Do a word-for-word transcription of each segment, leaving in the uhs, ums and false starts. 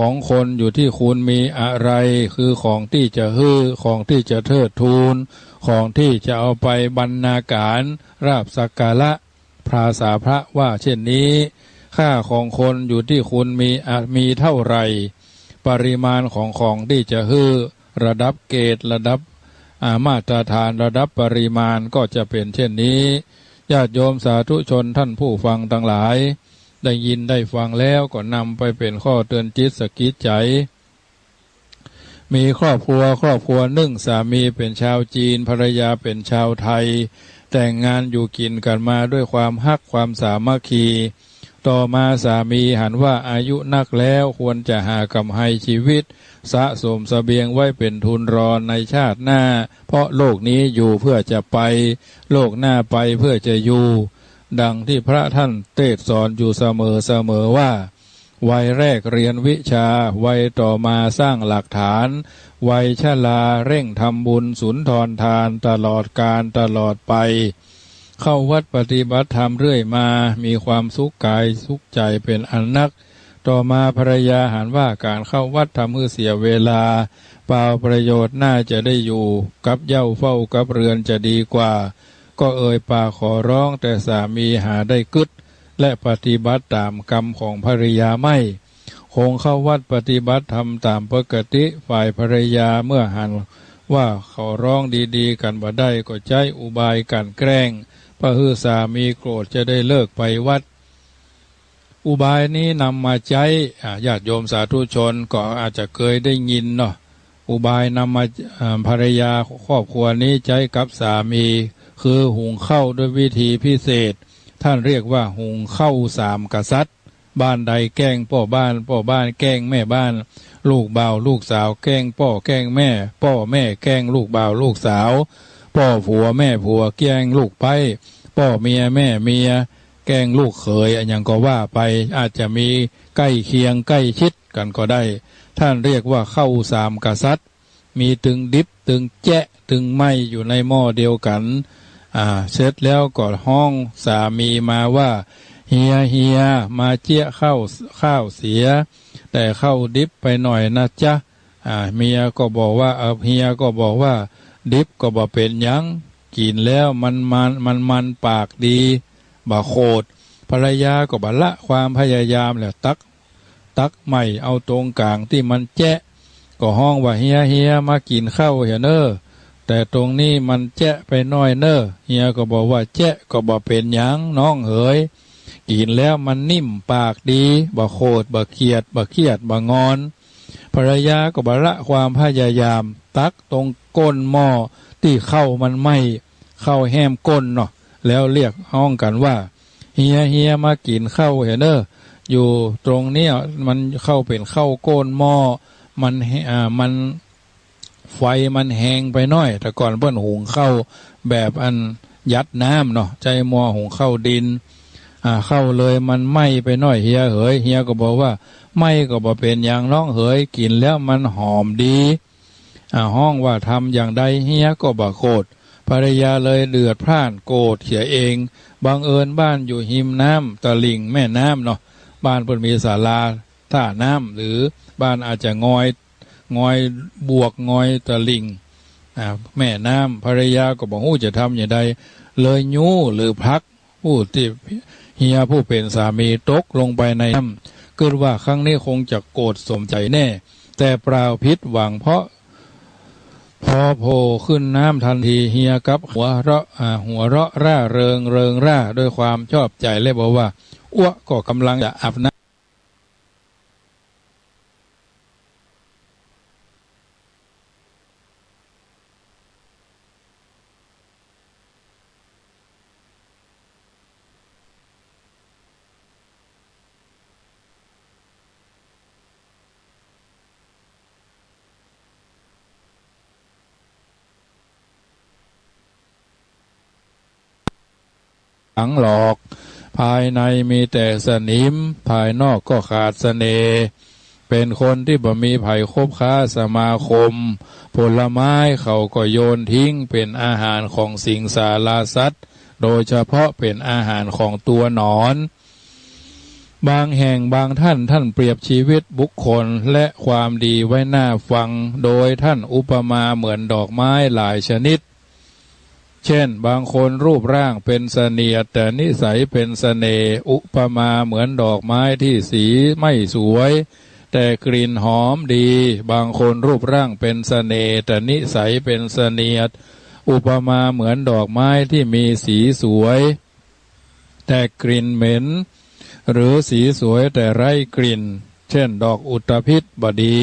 ของคนอยู่ที่คุณมีอะไร คือของตี้จะหื้อ ของตี้จะเทิดทูน ของตี้จะเอาไปบรรณาการ ราบสักการะ ภาษาพระว่าเช่นนี้ ค่าของคนอยู่ที่คุณมี อ่ะ มีเท่าไหร่ ปริมาณของของตี้จะหื้อ ระดับเกรด ระดับ อ่า มาตรฐาน ระดับปริมาณก็จะเป๋นเช่นนี้ ญาติโยมสาธุชนท่านผู้ฟังตังหลาย ได้ยินได้ฟังแล้วก็นำไปเป๋นข้อเตือนจิตสะกิดใจ๋ มีครอบครัว ครอบครัวนึ่ง สามีเป๋นชาวจีน ภรรยาเป๋นชาวไทย แต่งงานอยู่กิ๋นกั๋นมาด้วยความฮักความสามัคคี ต่อมาสามีหันว่าอายุนักแล้ว ควรจะหาก๋ำไรชีวิต สะสมเสบียงไว้เป๋นทุนรอในชาติหน้า เพราะโลกนี้อยู่เพื่อจะไป โลกหน้าไปเพื่อจะอยู่ ดังที่พระท่านเตสน์สอนอยู่เสมอๆ ว่า วัยแรกเรียนวิชา วัยต่อมาสร้างหลักฐาน วัยชราเร่งทำบุญสุนทรทาน ตลอดกาลตลอดไป เข้าวัดปฏิบัติธรรมเรื่อยมา มีความสุขกายสุขใจ๋เป๋นอันนัก ต่อมาภรรยาหันว่าก๋านเข้าวัดทำหื้อเสียเวลา เปล่าประโยชน์ น่าจะได้อยู่กับเหย้าเฝ้ากับเรือนจะดีกว่า ก็เอ่ยปากขอร้อง แต่สามีหาได้กึ๊ด และปฏิบัติต๋ามกำของภรรยาไม่ คงเข้าวัดปฏิบัติธรรมต๋ามปกติ ฝ่ายภรรยาเมื่อหันว่าเขาร้องดีๆ กั๋นบ่ได้ ก็ใจ๊อุบายกลั่นแกล้ง เพื่อหื้อสามีโกรธจะได้เลิกไปวัด อุบายนี้นำมาใจ๊ อ่า ญาติโยมสาธุชนก็อาจจะเกยได้ยินเนาะ อุบายนำมา อ่า ภรรยาครอบครัวนี้ใจ๊กับสามี คือหุงข้าวด้วยวิธีพิเศษ ท่านเรียกว่าหุงข้าวสามกษัตริย์ บ้านใดแกล้งป้อบ้าน ป้อบ้านแกล้งแม่บ้าน ลูกบ่าวลูกสาวแกล้งป้อแกล้งแม่ ป้อแม่แกล้งลูกบ่าวลูกสาว ป้อผัวแม่ผัวแกล้งลูกใป๊ ป้อเมียแม่เมีย แกล้งลูกเขย อะหยังก็ว่าไป อาจจะมีใก้เคียงใก้ชิดกั๋นก็ได้ ท่านเรียกว่าข้าวสามกษัตริย์ มีตึงดิบ ตึงแจ๊ะ ตึงไหม้อยู่ในหม้อเดียวกั๋น อ่า เสร็จแล้วก็ฮ้องสามีมาว่า เฮีย เฮีย มาเจี๊ยะข้าว ข้าวเสีย แต่ข้าวดิบไปหน่อยนะจ๊ะ อ่า เมียก็บอกว่า เอ่อ เฮียก็บอกว่า ดิบก็บ่เป๋นหยัง กิ๋นแล้วมันมัน มันมันปากดี บ่โขด ภรรยาก็บ่ละความพยายามแหละ ตัก ตักใหม่เอาตรงก๋างตี้มันแจ๊ะ ก็ฮ้องว่า เฮีย เฮีย มากิ๋นข้าวเหียเน่อ แต่ตรงนี้มันแจ๊ะไปหน้อยเน่อ เฮียก็บอกว่า แจ๊ะก็บ่เป๋นหยังน้องเหย กิ๋นแล้วมันนิ่มปากดี บ่โขด บ่เขียด บ่เคียด บ่งอน ภรรยาก็บ่ละความพยายาม ตักตรงก้นหม้อตี้ข้าวมันไหม้ ข้าวแห้มก้นเนาะ แล้วเรียกฮ้องกั๋นว่า เฮีย เฮีย มากิ๋นข้าวเหียเน่อ อยู่ตรงเนี้ยมันข้าวเป๋นข้าวก้นหม้อ มันแฮ- อ่า มัน ไฟมันแฮงไปหน้อย แต่ก่อนเปิ้นหุงข้าวแบบอันยัดน้ำเนาะ ใจ๊หม้อหุงข้าวดิน อ่า ข้าวเลยมันไหม้ไปหน้อย เฮียเหย เฮียก็บอกว่า ไหม้ก็บ่เป๋นหยังน้องเหย กิ๋นแล้วมันหอมดี อ่า ฮ้องว่าทำอย่างใดเฮียก็บ่โขด ภรรยาเลยเดือดพล่านโกรธเสียเอง บังเอิญบ้านอยู่ฮิมน้ำตะลิ่งแม่น้ำเนาะ บ้านเปิ้นมีศาลาท่าน้ำ หรือบ้านอาจจะงอย งอยบวกงอยตะลิ่ง อ่า แม่น้ำ ภรรยาก็บ่ฮู้จะทำอย่างใด เลยยู้หรือผลักผู้ตี้ เฮียผู้เป๋นสามีตกลงไปในน้ำ กึ๊ดว่าครั้งนี้คงจะโกรธสมใจ๋แน่ แต่เปล่า ผิดหวัง เพราะพอโผล่ขึ้นน้ำทันที เฮียกลับหัวเราะ อ่า หัวเราะร่าเริงเริงร่าด้วยความชอบใจ๋ และบอกว่า อั๊วะก็กำลังจะอาบน้ำ หลังหลอก ภายในมีแต่สนิม ภายนอกก็ขาดเสน่ห์ เป๋นคนตี้บ่มีใผคบค้าสมาคม ผลไม้เขาก็โยนทิ้ง เป๋นอาหารของสิงสารสัตว์ โดยเฉพาะเป๋นอาหารของตัวหนอน บางแห่งบางท่าน ท่านเปรียบชีวิตบุคคลและความดีไว้น่าฟัง โดยท่านอุปมาเหมือนดอกไม้หลายชนิด เช่น บางคนรูปร่างเป็นเสนียด แต่นิสัยเป็นเสน่ห์ อุปมาเหมือนดอกไม้ที่สีไม่สวย แต่กลิ่นหอมดี บางคนรูปร่างเป็นเสน่ห์ แต่นิสัยเป็นเสนียด อุปมาเหมือนดอกไม้ที่มีสีสวย แต่กลิ่นเหม็น หรือสีสวยแต่ไร้กลิ่น เช่น ดอกอุตภิษบดี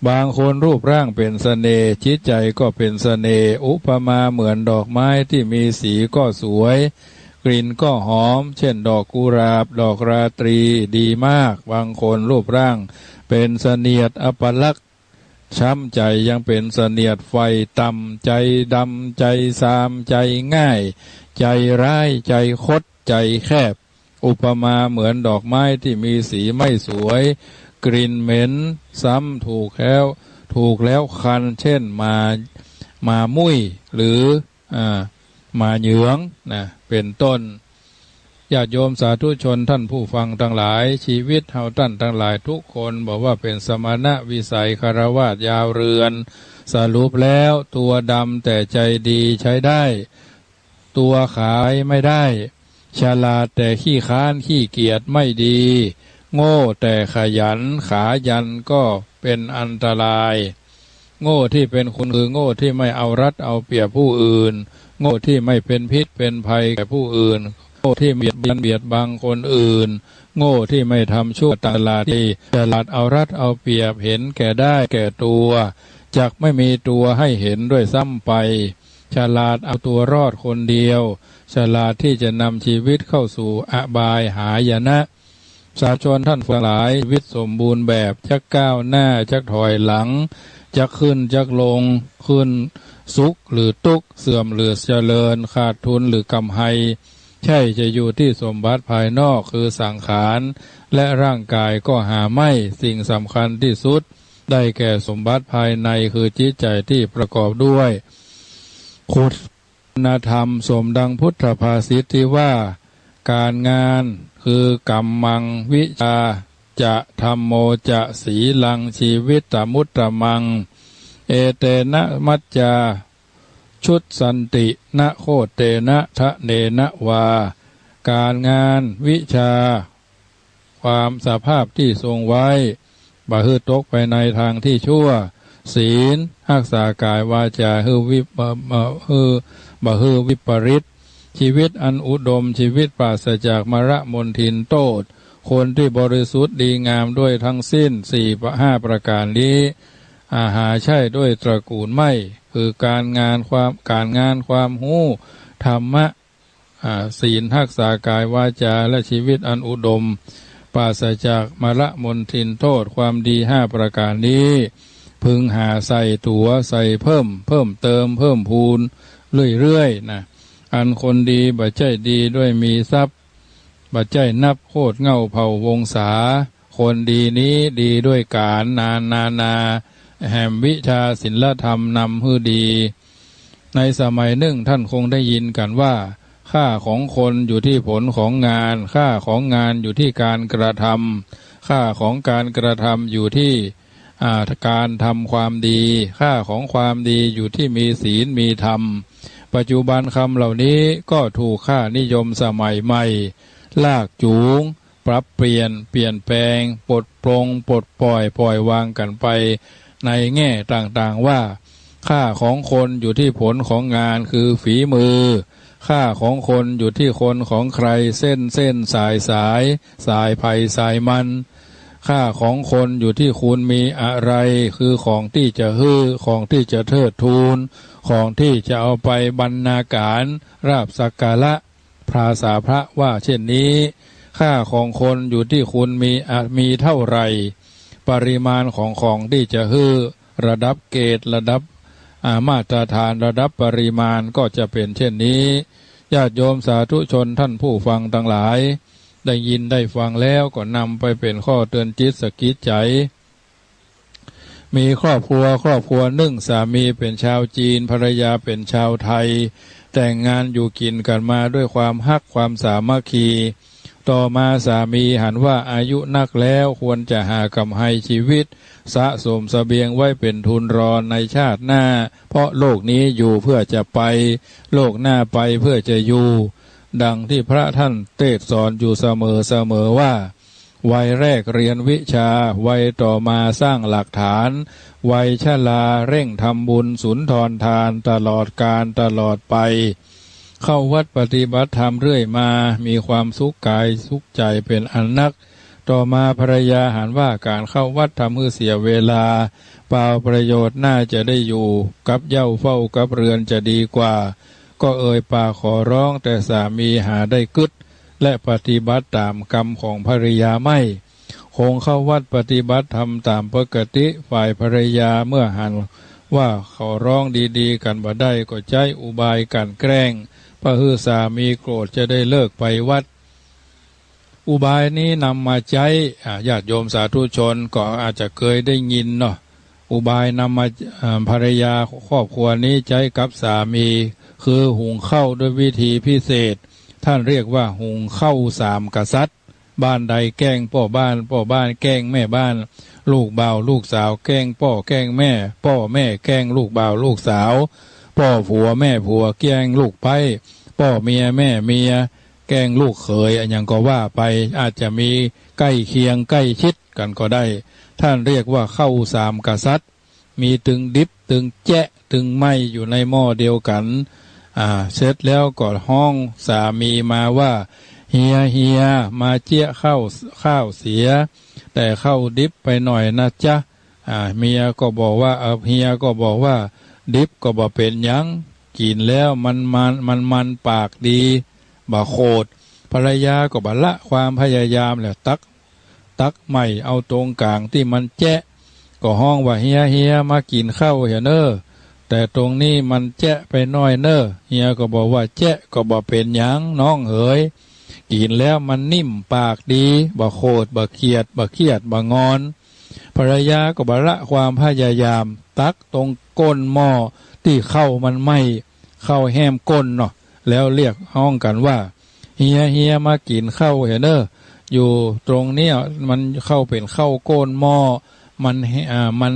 บางคนรูปร่างเป็นเสน่ห์ จิตใจก็เป็นเสน่ห์ อุปมาเหมือนดอกไม้ที่มีสีก็สวย กลิ่นก็หอม เช่น ดอกกุหลาบ ดอกราตรี ดีมาก บางคนรูปร่างเป็นเสนียด อัปลักษณ์ ช้ำใจยังเป็นเสนียด ใฝ่ต่ำ ใจดำ ใจซาม ใจง่าย ใจร้าย ใจคด ใจแคบ อุปมาเหมือนดอกไม้ที่มีสีไม่สวย กลิ่นเหม็น ซ้ำถูกแล้ว ถูกแล้วคัน เช่น หมา หมามุ้ย หรือ อ่า หมาเหยือง นะ เป็นต้น ญาติโยมสาธุชนท่านผู้ฟังตังหลาย ชีวิตเฮาต้านตังหลายทุกคน บ่ว่าเป๋นสมณะวิสัย ฆราวาส ยาวเรือน สรุปแล้ว ตัวดำแต่ใจดีใช้ได้ ตัวขาวไม่ได้ ฉลาดแต่ขี้ค้านขี้เกียจไม่ดี โง่แต่ขยัน ขายันก็เป๋นอันตราย โง่ที่เป็นคุณคือโง่ที่ไม่เอารัดเอาเปรียบผู้อื่น โง่ที่ไม่เป็นพิษเป็นภัยแก่ผู้อื่น โง่ที่เบียดเบียนเบียดบังคนอื่น โง่ที่ไม่ทำชั่ว ฉลาดที่ ฉลาดเอารัดเอาเปรียบ เห็นแก่ได้แก่ตัว จักไม่มีตัวให้เห็นด้วยซ้ำไป ฉลาดเอาตัวรอดคนเดียว ฉลาดที่จะนำชีวิตเข้าสู่อบายหายนะ สาธุชนท่านทั้งหลาย ชีวิตสมบูรณ์แบบ จักก้าวหน้า จักถอยหลัง จักขึ้น จักลง ขึ้นสุขหรือตุ๊กข์ เสื่อมหรือเจริญ ขาดทุนหรือกำไร ใช่จะอยู่ที่สมบัติภายนอก คือสังขาร และร่างกายก็หาไม่ สิ่งสำคัญที่สุด ได้แก่สมบัติภายใน คือจิตใจที่ประกอบด้วยคุณธรรม สมดังพุทธภาษิตที่ว่า ก๋านงานคือ กัมมัง วิชาจะ ธัมโมจะ สีลัง จีวิตมุตตมัง เอเตนะ มัจจา ชุสสันติ นะ โคตเตนะ ทะเนนะ วา ก๋านงาน วิชา ความสภาพที่ทรงไว้ บ่หื้อตกไปในทางที่ชั่ว ศีล ฮักษากายวาจาหื้อวิป บ่ บ่หื้อ บ่หื้อวิปริต จีวิตอันอุดม จีวิตปราศจากมลมลทิน โต้ษ คนที่บริสุทธิ์ดีงามด้วยทั้งสิ้น สี่ ห้า ประก๋านนี้ อาหาใช่ด้วยตระกูลไม่ คือก๋านงานความ ก๋านงานความฮู้ ธรรมะ อ่า ศีล ฮักษากายวาจา และจีวิตอันอุดม ปราศจากมลมลทิน โต้ษ ความดีห้าประก๋านนี้ พึงหาใส่ตั๋ว ใส่เพิ่ม เพิ่มเติม เพิ่มพูนเรื่อยๆ นะ อันคนดีบ่ใจ้ดีด้วยมีทรัพย์ บ่ใจ้นับโคตรเหง้าเผ่าวงศา คนดีนี้ดีด้วยก๋านนานานา แหมวิชาศีลธรรมนำหื้อดี ในสมัยนึ่งท่านคงได้ยินกั๋นว่า ค่าของคนอยู่ที่ผลของงาน ค่าของงานอยู่ที่ก๋านกระทำ ค่าของก๋านกระทำอยู่ที่ อ่า ก๋านทำความดี ค่าของความดีอยู่ที่มีศีลมีธรรม ปัจจุบันกำเหล่านี้ก็ถูกค่านิยมสมัยใหม่ ลากจูง ปรับเปลี่ยน เปลี่ยนแปลง ปลดปลง ปลดปล่อย ปล่อยวางกั๋นไป ในแง่ต่างๆ ว่า ค่าของคนอยู่ที่ผลของงาน คือฝีมือ ค่าของคนอยู่ที่คนของใคร เส้นเส้นสายสาย สายใผสายมัน ค่าของคนอยู่ที่คุณมีอะไร คือของตี้จะหื้อ ของตี้จะเทิดทูน ของตี้จะเอาไปบรรณาก๋าร ราบสักการะ ภาษาพระว่าเช่นนี้ ค่าของคนอยู่ที่คุณมี อ่ะ มีเท่าไหร่ ปริมาณของของตี้จะหื้อ ระดับเกรด ระดับ อ่า มาตรฐาน ระดับปริมาณก็จะเป๋นเช่นนี้ ญาติโยมสาธุชนท่านผู้ฟังตังหลาย ได้ยินได้ฟังแล้วก็นำไปเป๋นข้อเตือนจิตสะกิดใจ๋ มีครอบครัว ครอบครัวนึ่ง สามีเป๋นชาวจีน ภรรยาเป๋นชาวไทย แต่งงานอยู่กิ๋นกั๋นมาด้วยความฮัก ความสามัคคี ต่อมาสามีหันว่าอายุนักแล้วควรจะหาก๋ำไฮชีวิต สะสมเสบียงไว้เป๋นทุนรอในชาติหน้า เพราะโลกนี้อยู่เพื่อจะไป โลกหน้าไปเพื่อจะอยู่ ดังที่พระท่านเตศน์สอนอยู่เสมอๆ ว่า วัยแรกเรียนวิชา วัยต่อมาสร้างหลักฐาน วัยชราเร่งทำบุญสุนทรทานตลอดกาลตลอดไป เข้าวัดปฏิบัติธรรมเรื่อยมา มีความสุขกายสุขใจ๋เป๋นอันนัก ต่อมาภรรยาหันว่าก๋านเข้าวัดทำหื้อเสียเวลา เปล่าประโยชน์ น่าจะได้อยู่กับเหย้าเฝ้ากับเรือนจะดีกว่า ก็เอ่ยปากขอร้อง แต่สามีหาได้กึ๊ด และปฏิบัติต๋ามกำของภรรยาไม่ คงเข้าวัดปฏิบัติธรรมต๋ามปกติ ฝ่ายภรรยาเมื่อหันว่าเขาร้องดีๆ กั๋นบ่ได้ ก็ใจ๊อุบายกลั่นแกล้ง เพื่อหื้อสามีโกรธจะได้เลิกไปวัด อุบายนี้นำมาใจ๊ อ่า ญาติโยมสาธุชนก็อาจจะเกยได้ยินเนาะ อุบายนำมา อ่า ภรรยาครอบครัวนี้ใจ๊กับสามี คือหุงข้าวด้วยวิธีพิเศษ ท่านเรียกว่าหุงข้าวสามกษัตริย์ บ้านใดแกล้งป้อบ้าน ป้อบ้านแกล้งแม่บ้าน ลูกบ่าวลูกสาวแกล้งป้อแกล้งแม่ ป้อแม่แกล้งลูกบ่าวลูกสาว ป้อผัวแม่ผัวแกล้งลูกใป๊ ป้อเมียแม่เมียแกล้งลูกเขย อะหยังก็ว่าไป อาจจะมีใก้เคียงใก้ชิดกั๋นก็ได้ ท่านเรียกว่าข้าวสามกษัตริย์ มีตึงดิบ ตึงแจ๊ะ ตึงไหม้อยู่ในหม้อเดียวกั๋น อ่า เสร็จแล้วก็ฮ้องสามีมาว่า เฮีย เฮีย มาเจี๊ยะข้าว ข้าวเสีย แต่ข้าวดิบไปหน่อยนะจ๊ะ อ่า เมียก็บอกว่า เอ่อ เฮียก็บอกว่า ดิบก็บ่เป๋นหยัง กิ๋นแล้วมันมัน มันมันปากดี บ่โขด ภรรยาก็บ่ละความพยายามแหละ ตัก ตักใหม่เอาตรงก๋างตี้มันแจ๊ะ ก็ฮ้องว่า เฮีย เฮีย มากิ๋นข้าวเหียเน่อ แต่ตรงนี้มันแจ๊ะไปหน้อยเน่อ เฮียก็บอกว่า แจ๊ะก็บ่เป๋นหยังน้องเหย กิ๋นแล้วมันนิ่มปากดี บ่โขด บ่เขียด บ่เคียด บ่งอน ภรรยาก็บ่ละความพยายาม ตักตรงก้นหม้อตี้ข้าวมันไหม้ ข้าวแห้มก้นเนาะ แล้วเรียกฮ้องกั๋นว่า เฮีย เฮีย มากิ๋นข้าวเหียเน่อ อยู่ตรงเนี้ยมันข้าวเป๋นข้าวก้นหม้อ มันแฮ- อ่า มัน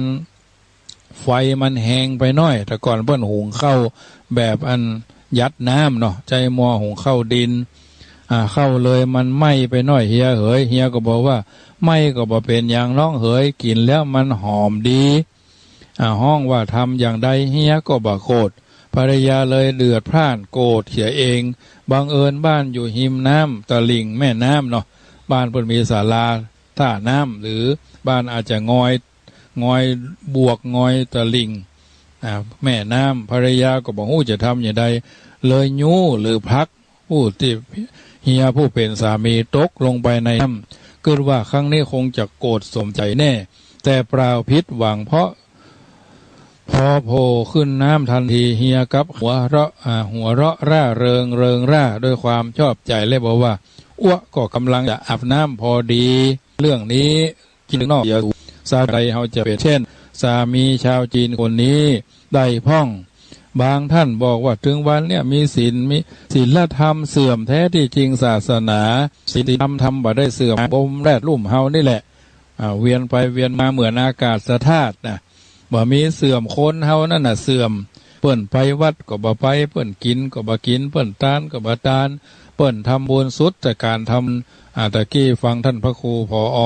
ไฟมันแฮงไปหน้อย แต่ก่อนเปิ้นหุงข้าวแบบอันยัดน้ำเนาะ ใจ๊หม้อหุงข้าวดิน อ่า ข้าวเลยมันไหม้ไปหน้อย เฮียเหย เฮียก็บอกว่า ไหม้ก็บ่เป๋นหยังน้องเหย กิ๋นแล้วมันหอมดี อ่า ฮ้องว่าทำอย่างใดเฮียก็บ่โขด ภรรยาเลยเดือดพล่านโกรธเสียเอง บังเอิญบ้านอยู่ฮิมน้ำตลิ่งแม่น้ำเนาะ บ้านเปิ้นมีศาลาท่าน้ำ หรือบ้านอาจจะงอย งอยบวกงอยตลิ่ง อ่า แม่น้ำ ภรรยาก็บ่ฮู้จะทำอย่างใด เลยยู้หรือผลักผู้ตี้เฮียผู้เป๋นสามีตกลงไปในน้ำ กึ๊ดว่าครั้งนี้คงจะโกรธสมใจ๋แน่ แต่เปล่า ผิดหวัง เพราะ พอโผล่ขึ้นน้ำทันที เฮียกลับหัวเราะ อ่า หัวเราะร่าเริงเริงร่าด้วยความชอบใจ๋ และบอกว่า อั๊วก็กำลังจะอาบน้ำพอดี เรื่องนี้ กิ๋นนอกอย่าสู สาใดเฮาจะเป๋นเช่น สามีชาวจีนคนนี้ได้พ่อง บางท่านบอกว่า เถิงวันเนี้ยมีศีล มีศีลธรรมเสื่อม แท้ตี้จริงศาสนา ศีลธรรมธรรมบ่ได้เสื่อม บมแรดลุ่มเฮานี่แหละ อ่า เวียนไปเวียนมาเหมือนอากาศธาตุนะ บ่มีเสื่อม คนเฮานั่นน่ะเสื่อม เปิ้นไปวัดก็บ่ไป เปิ้นกิ๋นก็บ่กิ๋น เปิ้นตานก็บ่ตาน เปิ้นทำบุญสุดแต่ก๋านทำ อ่า ตะกี้ฟังท่านพระครู ผอ.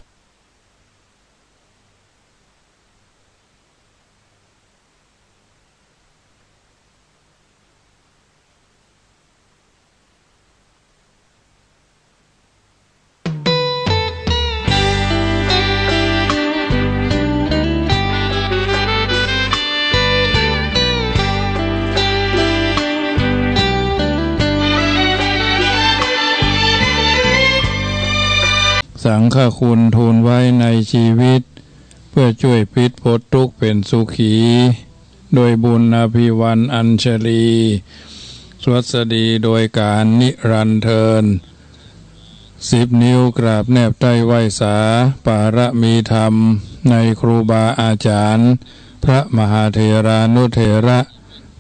สังฆคุณทูลไว้ในชีวิต เพื่อจ้วยปิดป๊นตุ๊กข์เป๋นสุขี โดยบุญอภิวันอัญชลี สวัสดีโดยการนิรันดร์เทอญ สิบนิ้วกราบแนบใต้ไหว้สา ปารมีธรรมในครูบาอาจ๋ารย์ พระมหาเถรานุเถระ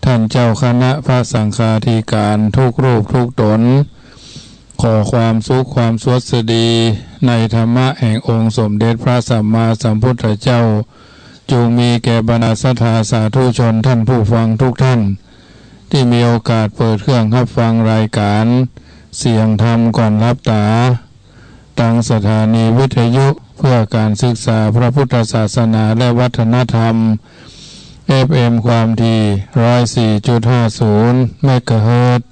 ท่านเจ้าคณะพระสังฆาธิการทุกรูปทุกต๋น ข ขอความสุขความสวัสดีในธรรมะแห่งองค์สมเด็จพระสัมมาสัมพุทธเจ้า จงมีแก่บรรดาศรัทธาสาธุชนท่านผู้ฟังทุกท่าน ตี้มีโอกาสเปิดเครื่องฮับฟังรายก๋านเสียงธรรมก่อนหลับต๋า ตางสถานีวิทยุเพื่อการศึกษาพระพุทธศาสนาและวัฒนธรรม เอฟเอ็ม ความถี่ ร้อยสี่จุดห้าศูนย์ เมกะเฮิรตซ์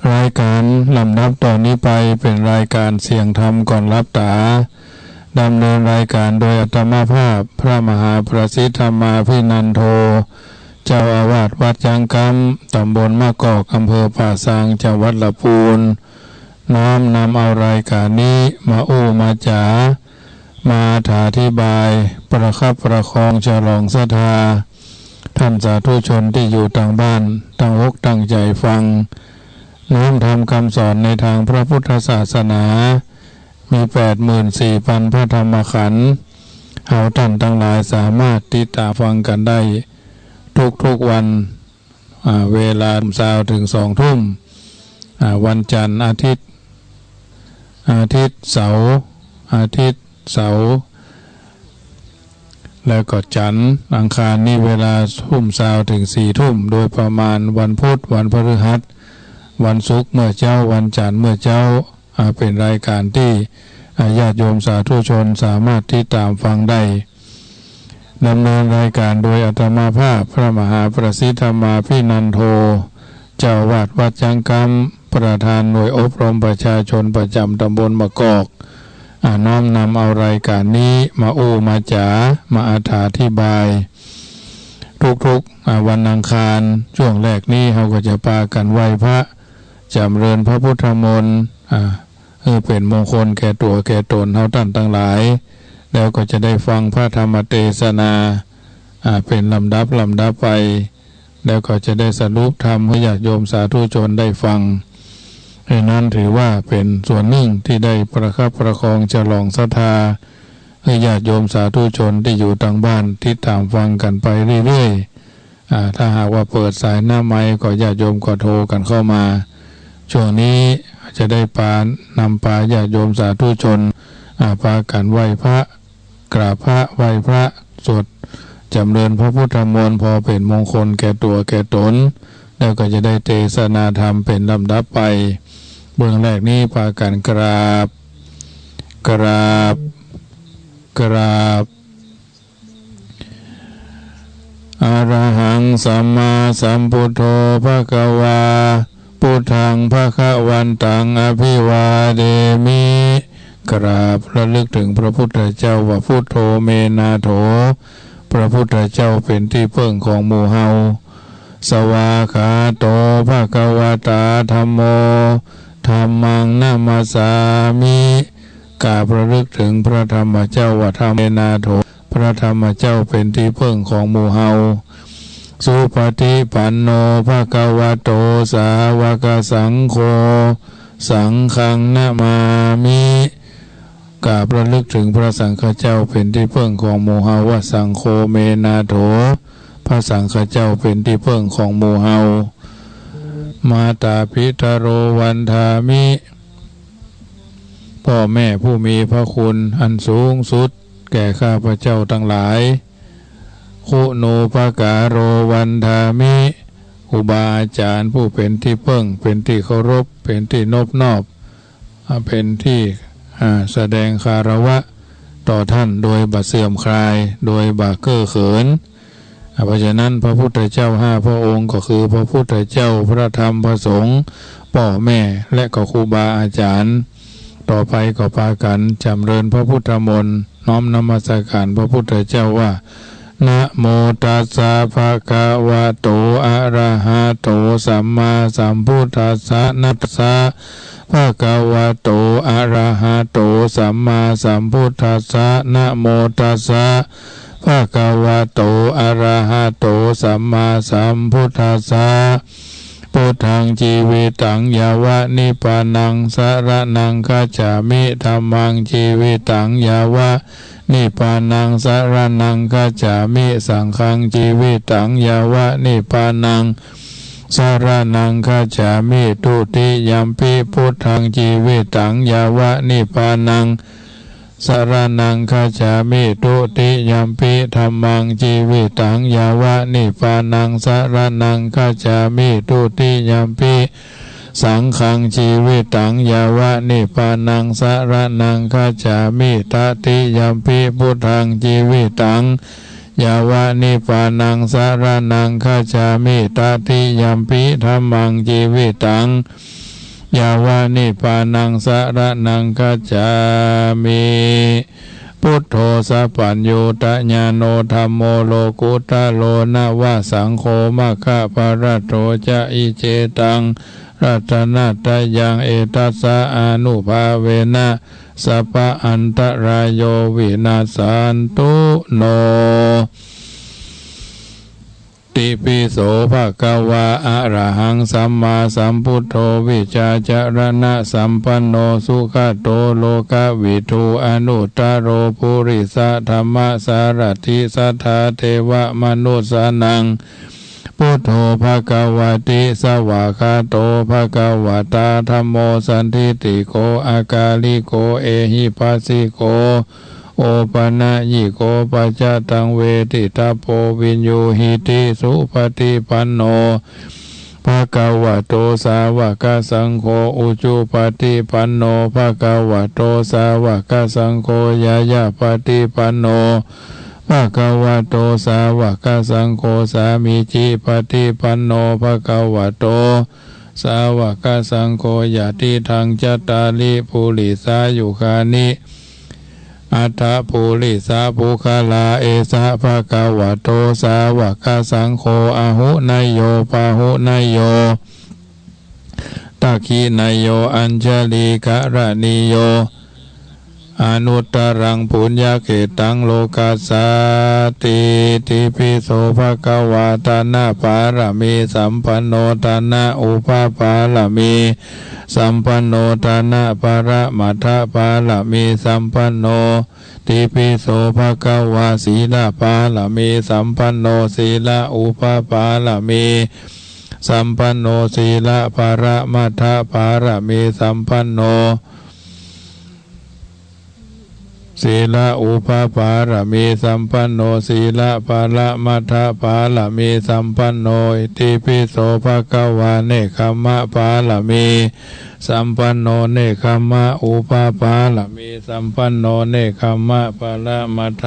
รายก๋านลำดับต่อนี้ไปเป๋นรายก๋านเสียงธรรมก่อนหลับต๋า ดำเนินรายก๋านโดยอาตมาภาพ พระมหาประสิทธิ์ธรรมาภินันโท เจ้าอาวาสวัดจ๊างก๊ำ ต๋ำบลมะกอก อำเภอป่าซาง จังหวัดละปูน น้อมนำเอารายก๋านนี้มาอู้มาจ๋า มาอธิบาย ประคับประคองฉลองศรัทธา ท่านสาธุชนตี้อยู่ตางบ้าน ตั้งอกตั้งใจ๋ฟัง น้อมธรรมคำสอนในตางพระพุทธศาสนา มีแปดหมื่นสี่ปันพระธรรมขันธ์ เฮาต้านตังหลายสามารถติดต๋ามฟังกั๋นได้ ทุกๆ วัน อ่า เวลาทุ่มซาวเถิงสองทุ่ม อ่า วันจันทร์ อาทิตย์ อาทิตย์ เสาร์ อาทิตย์ เสาร์ แล้วก็จันทร์ อังคาร นี่เวลาทุ่มซาวเถิงสี่ทุ่ม โดยประมาณ วันพุธ วันพฤหัส วันศุกร์เมื่อเจ๊า วันจันทร์เมื่อเจ๊า อ่า เป๋นรายก๋านตี้ อ่า ญาติโยมสาธุชนสามารถติดต๋ามฟังได้ ดำเนินรายก๋านโดยอาตมาภาพ พระมหาประสิทธิ์ธรรมาภินันโท เจ้าอาวาสวัดจ๊างก๊ำ ประธานหน่วยอบรมประชาชนประจ๋ำต๋ำบลมะกอก อ่า น้อมนำเอารายก๋านนี้มาอู้มาจ๋า มาอธิบาย ทุกๆ อ่า วันอังคาร ช่วงแรกนี้เฮาก็จะปากั๋นไหว้พระ จ๋ำเริญพระพุทธมนต์ อ่า หื้อเป๋นมงคลแก่ตั๋วแก่ต๋นเฮาต้านตังหลาย แล้วก็จะได้ฟังพระธรรมเตสนา อ่า เป๋นลำดับลำดับไป แล้วก็จะได้สรุปธรรมหื้อญาติโยมสาธุชนได้ฟัง อันนั้นถือว่าเป๋นส่วนนึ่งตี้ได้ประคับประคองฉลองศรัทธา หื้อญาติโยมสาธุชนตี้อยู่ตางบ้านติดต๋ามฟังกั๋นไปเรื่อยๆ อ่า ถ้าหากว่าเปิดสายหน้าไมค์ก็ญาติโยมก็โทรกั๋นเข้ามา ช่วงนี้จะได้ปา นำปาญาติโยมสาธุชน อ่า ปากั๋นไหว้พระ กราบพระ ไหว้พระ สวดจ๋ำเริญพระพุทธมนต์ พอเป๋นมงคลแก่ตั๋วแก่ต๋น แล้วก็จะได้เตสนาธรรมเป๋นลำดับไป เบื้องแรกนี้ปากั๋นกราบ กราบ กราบ อะระหังสัมมาสัมพุทโธภะคะวา พุทธังภะคะวันตังอะภิวาเทมิ กราบระลึกเถิงพระพุทธเจ้าว่า พุทโธเมนาโถ พระพุทธเจ้าเป๋นตี้เปิ้งของหมู่เฮา สวากขาโตภะคะวะตาธัมโม ธัมมังนะมัสสามิ กราบระลึกเถิงพระธรรมเจ้าว่า ธัมเมนาโถ พระธรรมเจ้าเป๋นตี้เปิ้งของหมู่เฮา สุปฏิปันโนภะคะวะโต สาวกสังโฆ สังฆังนะมามิ กราบระลึกเถิงพระสังฆเจ้าเป๋นตี้เปิ้งของหมู่เฮาว่า สังโฆเมนาโถ พระสังฆเจ้าเป๋นตี้เปิ้งของหมู่เฮา มาตาปิตะโรวันทามิ พ่อแม่ผู้มีพระคุณอันสูงสุดแก่ข้าพเจ้าตังหลาย คุณูปการโรวันทามิ ครูบาอาจ๋ารย์ผู้เป๋นตี้เปิ้ง เป๋นตี้เคารพ เป๋นตี้นบนอบ อ่า เป๋นตี้ อ่า แสดงคารวะต่อต้านโดยบ่เสื่อมคลาย โดยบ่เก้อเขิน อ่า เพราะฉะนั้นพระพุทธเจ้าห้าพระองค์ก็คือพระพุทธเจ้า พระธรรม พระสงฆ์ ป้อแม่ และก็ครูบาอาจ๋ารย์ ต่อไปก็ปากั๋นจ๋ำเริญพระพุทธมนต์ น้อมนมัสก๋ารพระพุทธเจ้าว่า นะโมตัสสะภะคะวะโต อะระหะโต สัมมาสัมพุทธัสสะ นะตัสสะภะคะวะโต อะระหะโต สัมมาสัมพุทธัสสะ นะโมตัสสะภะคะวะโต อะระหะโต สัมมาสัมพุทธัสสะ พุทธังจีวิตังยาวะนิพพานังสะระณังคัจฉามิ ธัมมังจีวิตังยาวะนิพพานังสะระณังคัจฉามิ สังฆังจีวิตังยาวะนิพพานัง สรณังคัจฉามิ ทุติยัมปิ พุทธัง จีวิตัง ยาวะนิพพานัง สรณังคัจฉามิ ทุติยัมปิ ธัมมัง จีวิตัง ยาวะนิพพานัง สรณังคัจฉามิ ทุติยัมปิ สังฆัง จีวิตัง ยาวะนิพพานัง สรณังคัจฉามิ ตติยัมปิ พุทธัง จีวิตัง ยาวะนิพพานัง สรณังคัจฉามิ ตติยัมปิ ธัมมัง จีวิตัง ยาวะนิพพานัง สรณังคัจฉามิ พุทโธ สัพพัญญูตญาโณ ธัมโม โลกุตโต นวสังโฆ มัคคะพะละโต จะ อิเจตัง รัตนะตะยัง เอตัสสะ อานุภาเวนะ สัพพะอันตะราโย วินัสสันตุ โน ติปิโส ภะคะวา อะระหัง สัมมาสัมพุทโธ วิชชาจะรณะสัมปันโน สุขะโต โลกะวิทู อนุตตะโร ปุริสะธัมมะสารถิ สัทธาเทวะมนุสสานัง พุทโธ ภะคะวะติ สวากขาโต ภะคะวะตา ธัมโม สันทิฏฐิโก อะกาลิโก เอหิปัสสิโก โอปะนะยิโก ปัจจะตัง เวทิตะโพ วิญญูหิติ สุปะฏิปันโน ภะคะวะโต สาวะกะสังโฆ อุจุปะฏิปันโน ภะคะวะโต สาวะกะสังโฆ ญาญาปะฏิปันโน ภะคะวะโต สาวะกะสังโฆ สามีจิปะฏิปันโน ภะคะวะโต สาวะกะสังโฆ ยะติตัง จัตตาริ ปุริสายุคานิ อัตถะ ปุริสะปุคคละ เอสะ ภะคะวะโต สาวะกะสังโฆ อาหุเนยโย ปาหุเนยโย ดักขิเนยโย อัญชะลีกะระณีโย อนุตตะรัง ปุญญะเขตตัง โลกัสสาติ ติปิโส ภะคะวา ทานะปารมีสัมปันโน ทานะอุปปารมีสัมปันโน ทานะปะระมัตถปารมีสัมปันโน ติปิโส ภะคะวา สีลปารมีสัมปันโน สีละอุปปารมีสัมปันโน สีละปะระมัตถปารมีสัมปันโน สีละอุปปารมีสัมปันโน สีละปะระมัตถปารมีสัมปันโน อิติปิโส ภะคะวา เนกขัมมะปารมีสัมปันโน เนกขัมมะอุปปารมีสัมปันโน เนกขัมมะปะระมัตถ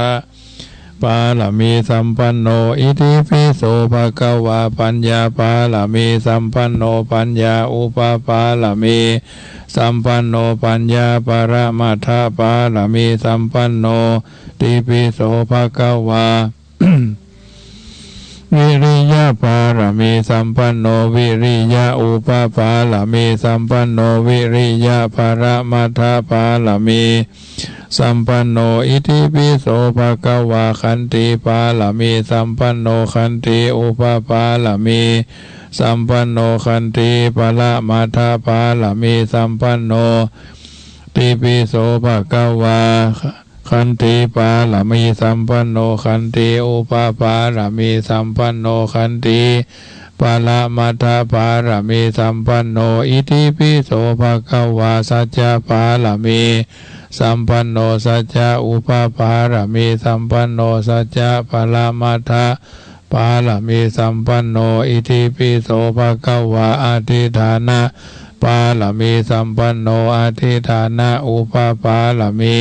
ปารมีสัมปันโน อิติปิโส ภะคะวา ปัญญาปารมีสัมปันโน ปัญญาอุปปารมีสัมปันโน ปัญญาปะระมัตถปารมีสัมปันโน ติปิโส ภะคะวา วิริยะปารมีสัมปันโน วิริยะอุปปารมีสัมปันโน วิริยะปะระมัตถปารมีสัมปันโน อิติปิโส ภะคะวา ขันติปารมีสัมปันโน ขันติอุปปารมีสัมปันโน ขันติปะระมัตถปารมีสัมปันโน ติปิโส ภะคะวา ขันติปารมีสัมปันโน ขันติอุปปารมีสัมปันโน ขันติปะระมัตถปารมีสัมปันโน อิติปิโส ภะคะวา สัจจะปารมีสัมปันโน สัจจะอุปปารมีสัมปันโน สัจจะปะระมัตถปารมีสัมปันโน อิติปิโส ภะคะวา อธิฏฐานะปารมีสัมปันโน อธิฏฐานะอุปปารมี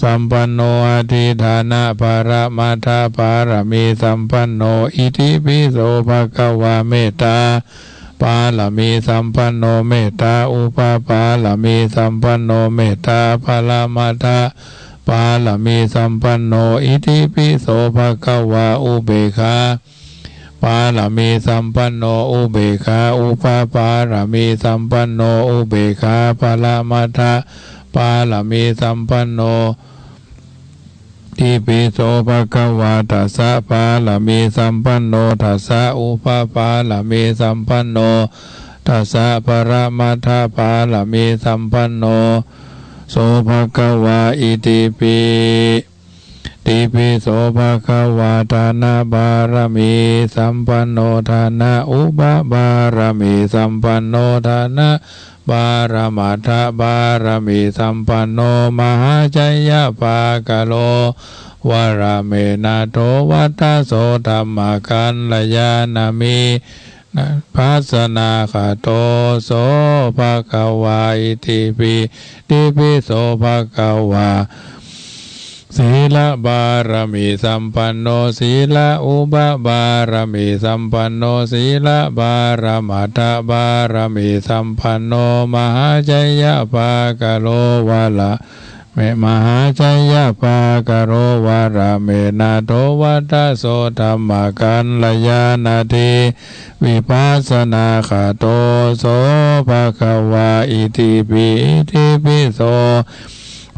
สัมปันโน อธิฏฐานะปะระมัตถปารมีสัมปันโน อิติปิโส ภะคะวา เมตตาปารมีสัมปันโน เมตตาอุปปารมีสัมปันโน เมตตาปะระมัตถปารมีสัมปันโน อิติปิโส ภะคะวา อุเบกขาปารมีสัมปันโน อุเบกขาอุปปารมีสัมปันโน อุเบกขาปะระมัตถปารมีสัมปันโน ติปิโส ภะคะวา ทัสสะปารมีสัมปันโน ทัสสะอุปปารมีสัมปันโน ทัสสะปะระมัตถปารมีสัมปันโน โส ภะคะวา อิติปิ เต ติปิโสภะคะวา ทานบารมีสัมปันโน ทานะอุปบารมีสัมปันโน ทานปรมัตถบารมีสัมปันโน มหาชัยปาคะโล วรเมนะโถ วัตถโส ธัมมกัลยาณมิตร ภัสสนาคโต โสภะคะวา อิติปิ ติปิโสภะคะวา ศีลบารมีสัมปันโน ศีลอุปบารมีสัมปันโน ศีลปรมัตถบารมีสัมปันโน มหาชัยปาคะโล วรเม มหาชัยปาคะโล วรเมนะโถ วัตถโส ธัมมกัลยาณมิตร วิภัสสนาคโต โสภะคะวา อิติปิ อิติปิโส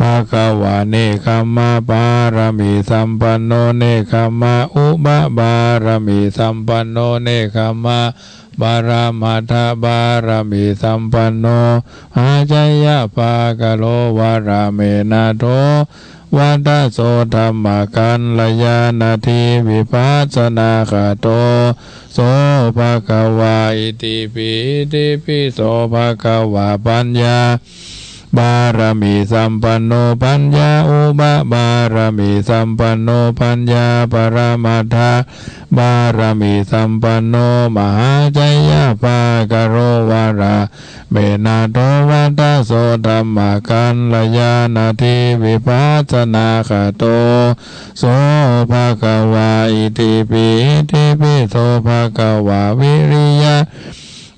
ภะคะวา เนกขัมมะปารมีสัมปันโน เนกขัมมะอุปบารมีสัมปันโน เนกขัมมะปรมัตถบารมีสัมปันโน มหาชัยปาคะโล วรเมนะโถ วัตถโส ธัมมกัลยาณมิตร วิภัสสนาคโต โสภะคะวา อิติปิ อิติปิโสภะคะวา ปัญญาบารมีสัมปันโน ปัญญาอุปบารมีสัมปันโน ปัญญาปรมัตถบารมีสัมปันโน มหาชัยปาคะโล วรเมนะโถ วัตถโส ธัมมกัลยาณมิตร วิภัสสนาคโต โสภะคะวา อิติปิ อิติปิโสภะคะวา วิริยะ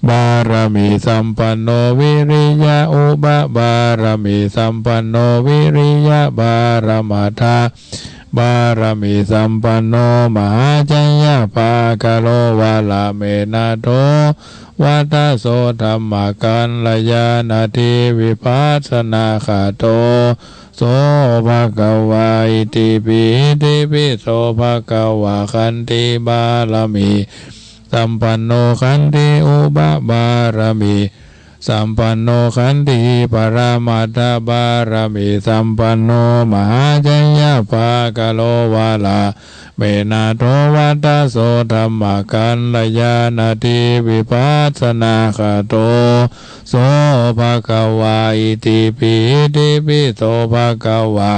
บารมีสัมปันโน วิริยะอุปบารมีสัมปันโน วิริยะปรมัตถบารมีสัมปันโน มหาชัยปาคะโล วรเมนะโถ วัตถโส ธัมมกัลยาณมิตร วิภัสสนาคโต โสภะคะวา อิติปิ อิติปิโสภะคะวา ขันติบารมีสัมปันโน ขันติอุปบารมีสัมปันโน ขันติปรมัตถบารมีสัมปันโน มหาชัยปาคะโล วรเมนะโถ วัตถโส ธัมมกัลยาณมิตร วิภัสสนาคโต โสภะคะวา อิติปิ อิติปิโสภะคะวา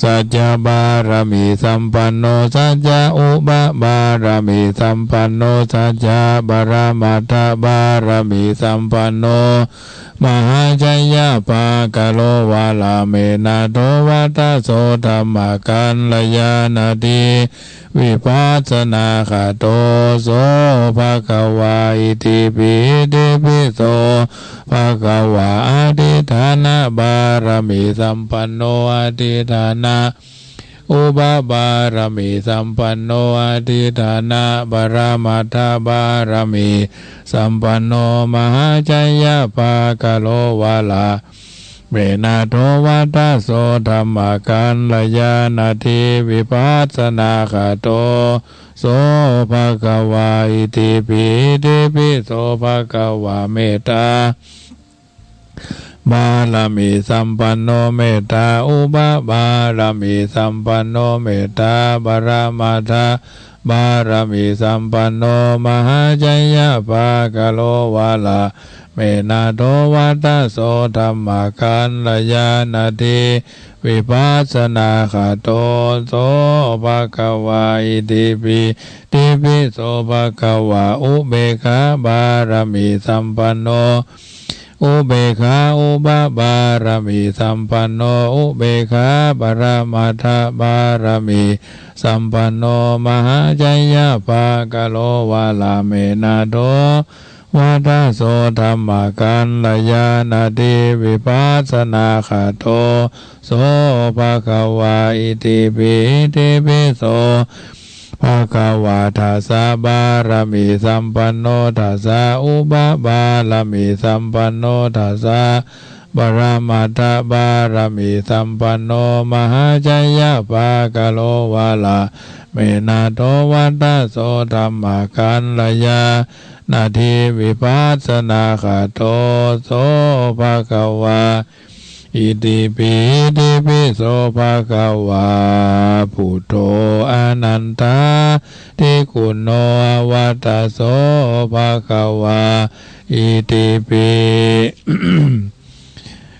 สัจจะบารมีสัมปันโน สัจจะอุปบารมีสัมปันโน สัจจะปรมัตถบารมีสัมปันโน มหาชัยปาคะโล วรเมนะโถ วัตถโส ธัมมกัลยาณมิตร วิภัสสนาคโต โสภะคะวา อิติปิ อิติปิโสภะคะวา อธิฏฐานบารมีสัมปันโน อธิฏฐานะอุปบารมีสัมปันโน อธิฏฐานะปรมัตถบารมีสัมปันโน มหาชัยปาคะโล วรเมนะโถ วัตถโส ธัมมกัลยาณมิตร วิภัสสนาคโต โสภะคะวา อิติปิ อิติปิโสภะคะวา เมตตาบารมีสัมปันโน เมตตาอุปบารมีสัมปันโน เมตตาปรมัตถบารมีสัมปันโน มหาชัยปาคะโล วรเมนะโถ วัตถโส ธัมมกัลยาณมิตร วิภัสสนาคโต โสภะคะวา อิติปิ อิติปิโสภะคะวา อุเปกขาบารมีสัมปันโน อุเปกขาอุปบารมีสัมปันโน อุเปกขาปรมัตถบารมีสัมปันโน มหาชัยปาคะโล วรเมนะโถ วัตถโส ธัมมกัลยาณมิตร วิภัสสนาคโต โสภะคะวา อิติปิ อิติปิโสภะคะวา ทัสสะบารมีสัมปันโน ทัสสะอุปบารมีสัมปันโน ทัสสะปรมัตถบารมีสัมปันโน มหาชัยปาคะโล วรเมนะโถ วัตถโส ธัมมกัลยาณมิตร วิภัสสนาคโต โสภะคะวา Itipi, itipi so bhagavā buddho anantādiguṇo avattasso bhagavā. Itipi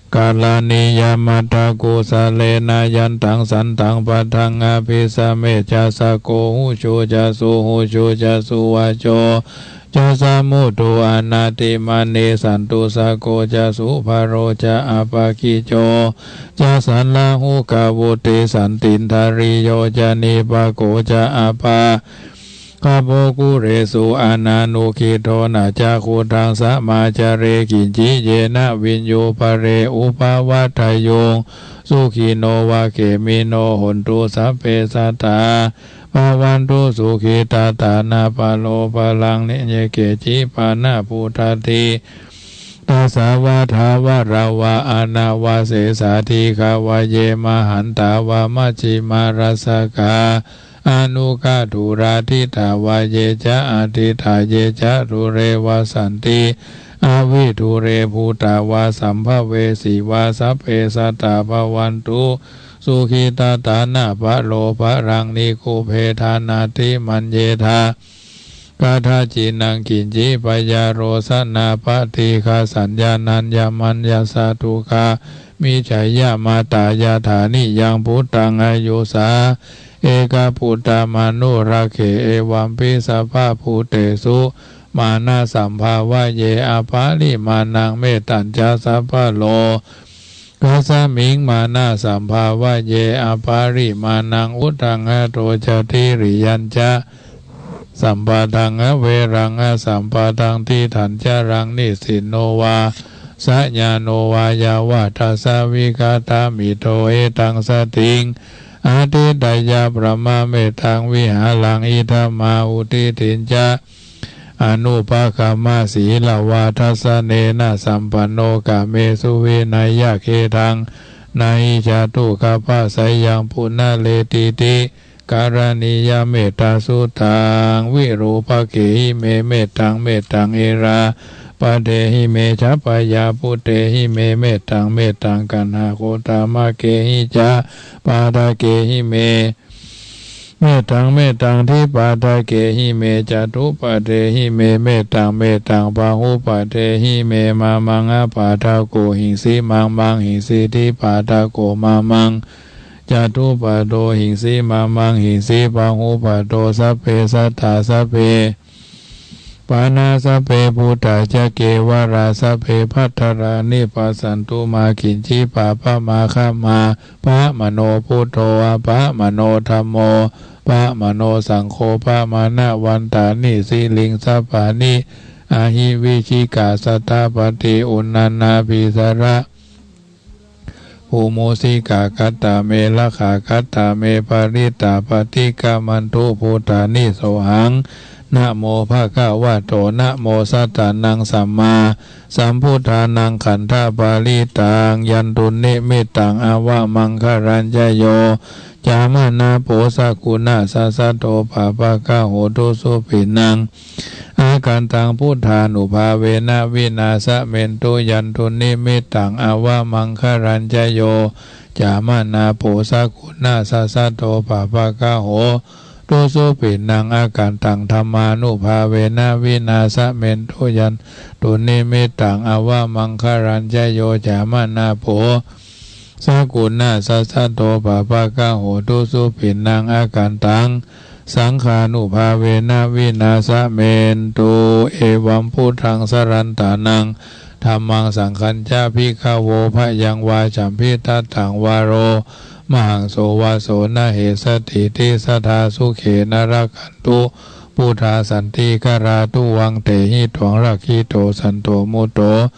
karaṇīyamatthakusalena yantaṃ santaṃ padaṃ abhisamecca, sakko ujū ca suhujū ca suvaco cassa mudu anatimānī, santussako ca subharo ca appakicco ca sallahukavutti, santindriyo ca nipako ca appagabbho kulesu ananugiddho. Na ca khuddaṃ samācare kiñci yena viññū pare upavadeyyuṃ. Sukhino vā khemino hontu sabbe sattā bhavantu sukhitattā. Na paro paraṃ ye keci pāṇabhūtatthi, tasā vā thāvarā vā anavasesā, dīghā vā ye mahantā vā majjhimā rassakā aṇukathūlā, diṭṭhā vā ye ca adiṭṭhā ye ca dūre vasanti avidūre, bhūtā vā sambhavesī vā sabbe sattā bhavantu sukhitattā. Na paro paraṃ nikubbetha nātimaññetha, katthaci naṃ kiñci byārosanā paṭighasaññā nāññamaññassa dukkhā. Miccheyya matā yathā niyaṃ puttaṃ āyusā ekaputtamanurakkhe, evampi sabbabhūtesu mānasambhāvaye aparimāṇaṃ. Mettañca sabbalokasmiṃ mānasambhāvaye aparimāṇaṃ, uddhaṃ adho ca tiriyañca asambādhaṃ averaṃ asapattaṃ. Tiṭṭhañcaraṃ nisinno vā sayāno vā yāvatassa vigatamiddho, etaṃ satiṃ adhiṭṭheyya, brahmametaṃ vihāraṃ idhamāhu. Diṭṭhiñca anupagamma sīlavā dassanena sampanno, kāmesu vineyya gedhaṃ na hi jātu gabbhaseyyaṃ punaretīti. Karaṇīyamettasuttaṃ. Virūpakkhehi me mettaṃ, mettaṃ erāpathehi me, chabyāputtehi me mettaṃ, mettaṃ kaṇhakoṭāmakkehi ca pādakehi me mettaṃ, mettaṃ dvipādakehi me catupadehi me mettaṃ, mettaṃ bahupadehi me. Mā maṃ apādako hiṃsi, mā maṃ hiṃsi dvipādako mā maṃ catupādo hiṃsi, mā maṃ hiṃsi bahupādo. Sabbe sattā sabbe pāṇā sabbe bhūtā ca kevalā, sabbe bhadrāni passantu mā kiñci pāpamāgamā. Appamāṇo buddho, appamāṇo dhammo, appamāṇo saṅgho, pamāṇavantāni sirīṃ sabbāni ahi vicchikā satapadī uṇṇānābhī sarabū mūsikā. Katā me rakkhā, katā me parittā, paṭikkamantu bhūtāni. Sohaṃ namo bhagavato, namo sattannaṃ sammāsambuddhānaṃ. Khandhaparittaṃ. Yandunnimittaṃ avamaṅgalañca yo cāmanāpo sakuṇassa saddo pāpaggaho dussupinaṃ akantaṃ buddhānubhāvena vināsamentu. Yandunnimittaṃ avamaṅgalañca yo cāmanāpo sakuṇassa saddo pāpaggaho dussupinaṃ akantaṃ dhammānubhāvena vināsamentu. Yandunnimittaṃ avamaṅgalañca yo cāmanāpo sakuṇassa saddo pāpaggaho dussupinaṃ akantaṃ saṅghānubhāvena vināsamentu. Evaṃ buddhaṃ sarantānaṃ dhammaṃ saṅghañca bhikkhavo bhayaṃ vā champittattaṃ vā lomahaṃso vā so na hessatīti. Sadā sukhena rakkhantu buddhā santikarā tuvaṃ. Tehi tvaṃ rakkhito santo mutto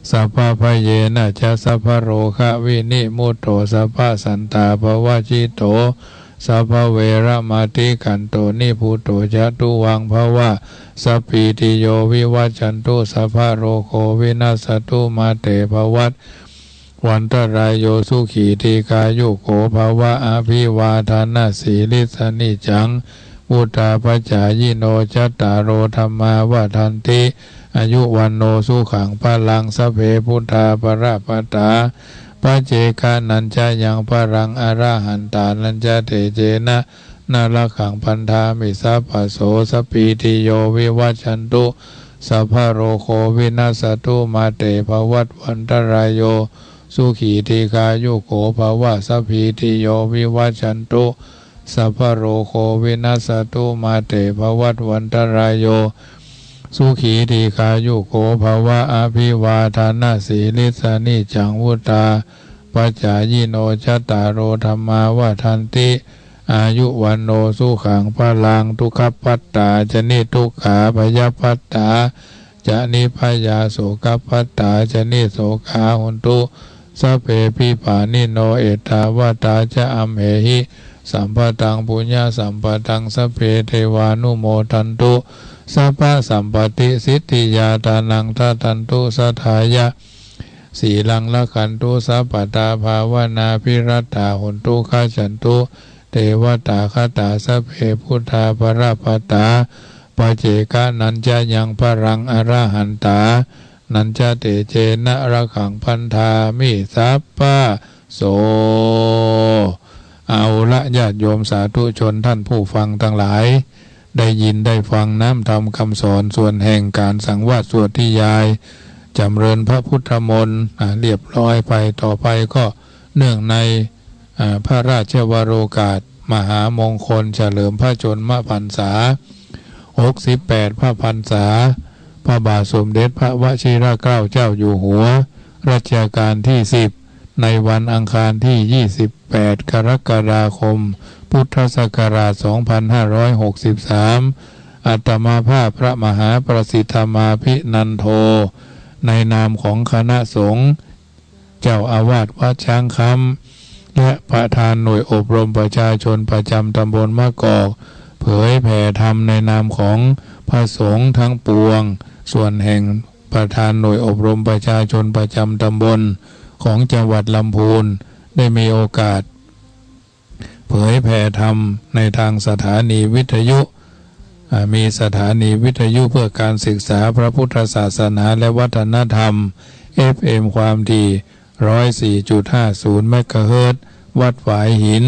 sabbabhayena ca sabbarogavinimutto sabbasantāpavajjito sabbaveramatikkanto nibbuto ca tuvaṃ bhava. Sabbītiyo vivajjantu sabbarogo vinassatu mā te bhavat vantarāyo sukhī dīghāyuko bhava. Abhivādanasīlissa niccaṃ vuḍḍhāpacāyino cattāro dhammā vaḍḍhanti āyu vaṇṇo sukhaṃ balaṃ. Sabbe buddhā balappattā Paccekānañca yaṃ balaṃ arahantānañca tejena na rakkhaṃ bandhāmi sabbaso. Sabbītiyo vivajjantu sabbarogo vinassatu mā te bhavatvantarāyo sukhī dīghāyuko bhava. Sabbītiyo vivajjantu sabbarogo vinassatu mā te bhavatvantarāyo sukhī dīghāyuko bhava. Abhivādanasīlissa niccaṃ vuḍḍhāpacāyino cattāro dhammā vaḍḍhanti āyu vaṇṇo sukhaṃ balaṃ. Dukkhappattā ca niddukkhā bhayappattā ca nibbhayā sokappattā ca nissokā hontu sabbepi pāṇino. Ettāvatā ca amhehi sambhataṃ puññasampadaṃ sabbe devānumodantu sabbasampattisiddhiyā. Dānaṃ dadantu saddhāya sīlaṃ rakkhantu sabbadā bhāvanābhiratā hontu gacchantu devatāgatā. Sabbe buddhā balappattā paccekānañca yaṃ balaṃ arahantānañca tejena rakkhaṃ bandhāmi sabbaso. เอาละ ญาติโยมสาธุชนท่านผู้ฟังตังหลาย ได้ยินได้ฟังน้ำธรรมคำสอนส่วนแห่งการสังวาสสวดนิยาย จ๋ำเริญพระพุทธมนต์ อ่า เรียบร้อยไป ต่อไปก็เนื่องใน อ่า พระราชวโรกาสมหามงคลเฉลิมพระชนมพรรษา หกสิบแปด พระพรรษา พระบาทสมเด็จพระวชิรเกล้าเจ้าอยู่หัว รัชกาลที่ สิบ ในวันอังคารที่ ยี่สิบแปด กรกฎาคม พุทธศักราช สองพันห้าร้อยหกสิบสาม อาตมาภาพพระมหาประสิทธมาภินันโท ในนามของคณะสงฆ์ เจ้าอาวาสวัดช้างคำ และประธานหน่วยอบรมประชาชนประจำตำบลมะกอก เผยแผ่ธรรมในนามของพระสงฆ์ทั้งปวง ส่วนแห่งประธานหน่วยอบรมประชาชนประจำตำบลของจังหวัดลำพูน ได้มีโอกาส เผยแผ่ธรรมในทางสถานีวิทยุ อ่า มีสถานีวิทยุเพื่อการศึกษาพระพุทธศาสนาและวัฒนธรรม เอฟเอ็ม ความถี่ ร้อยสี่จุดห้าศูนย์ เมกะเฮิรตซ์ วัดฝายหิน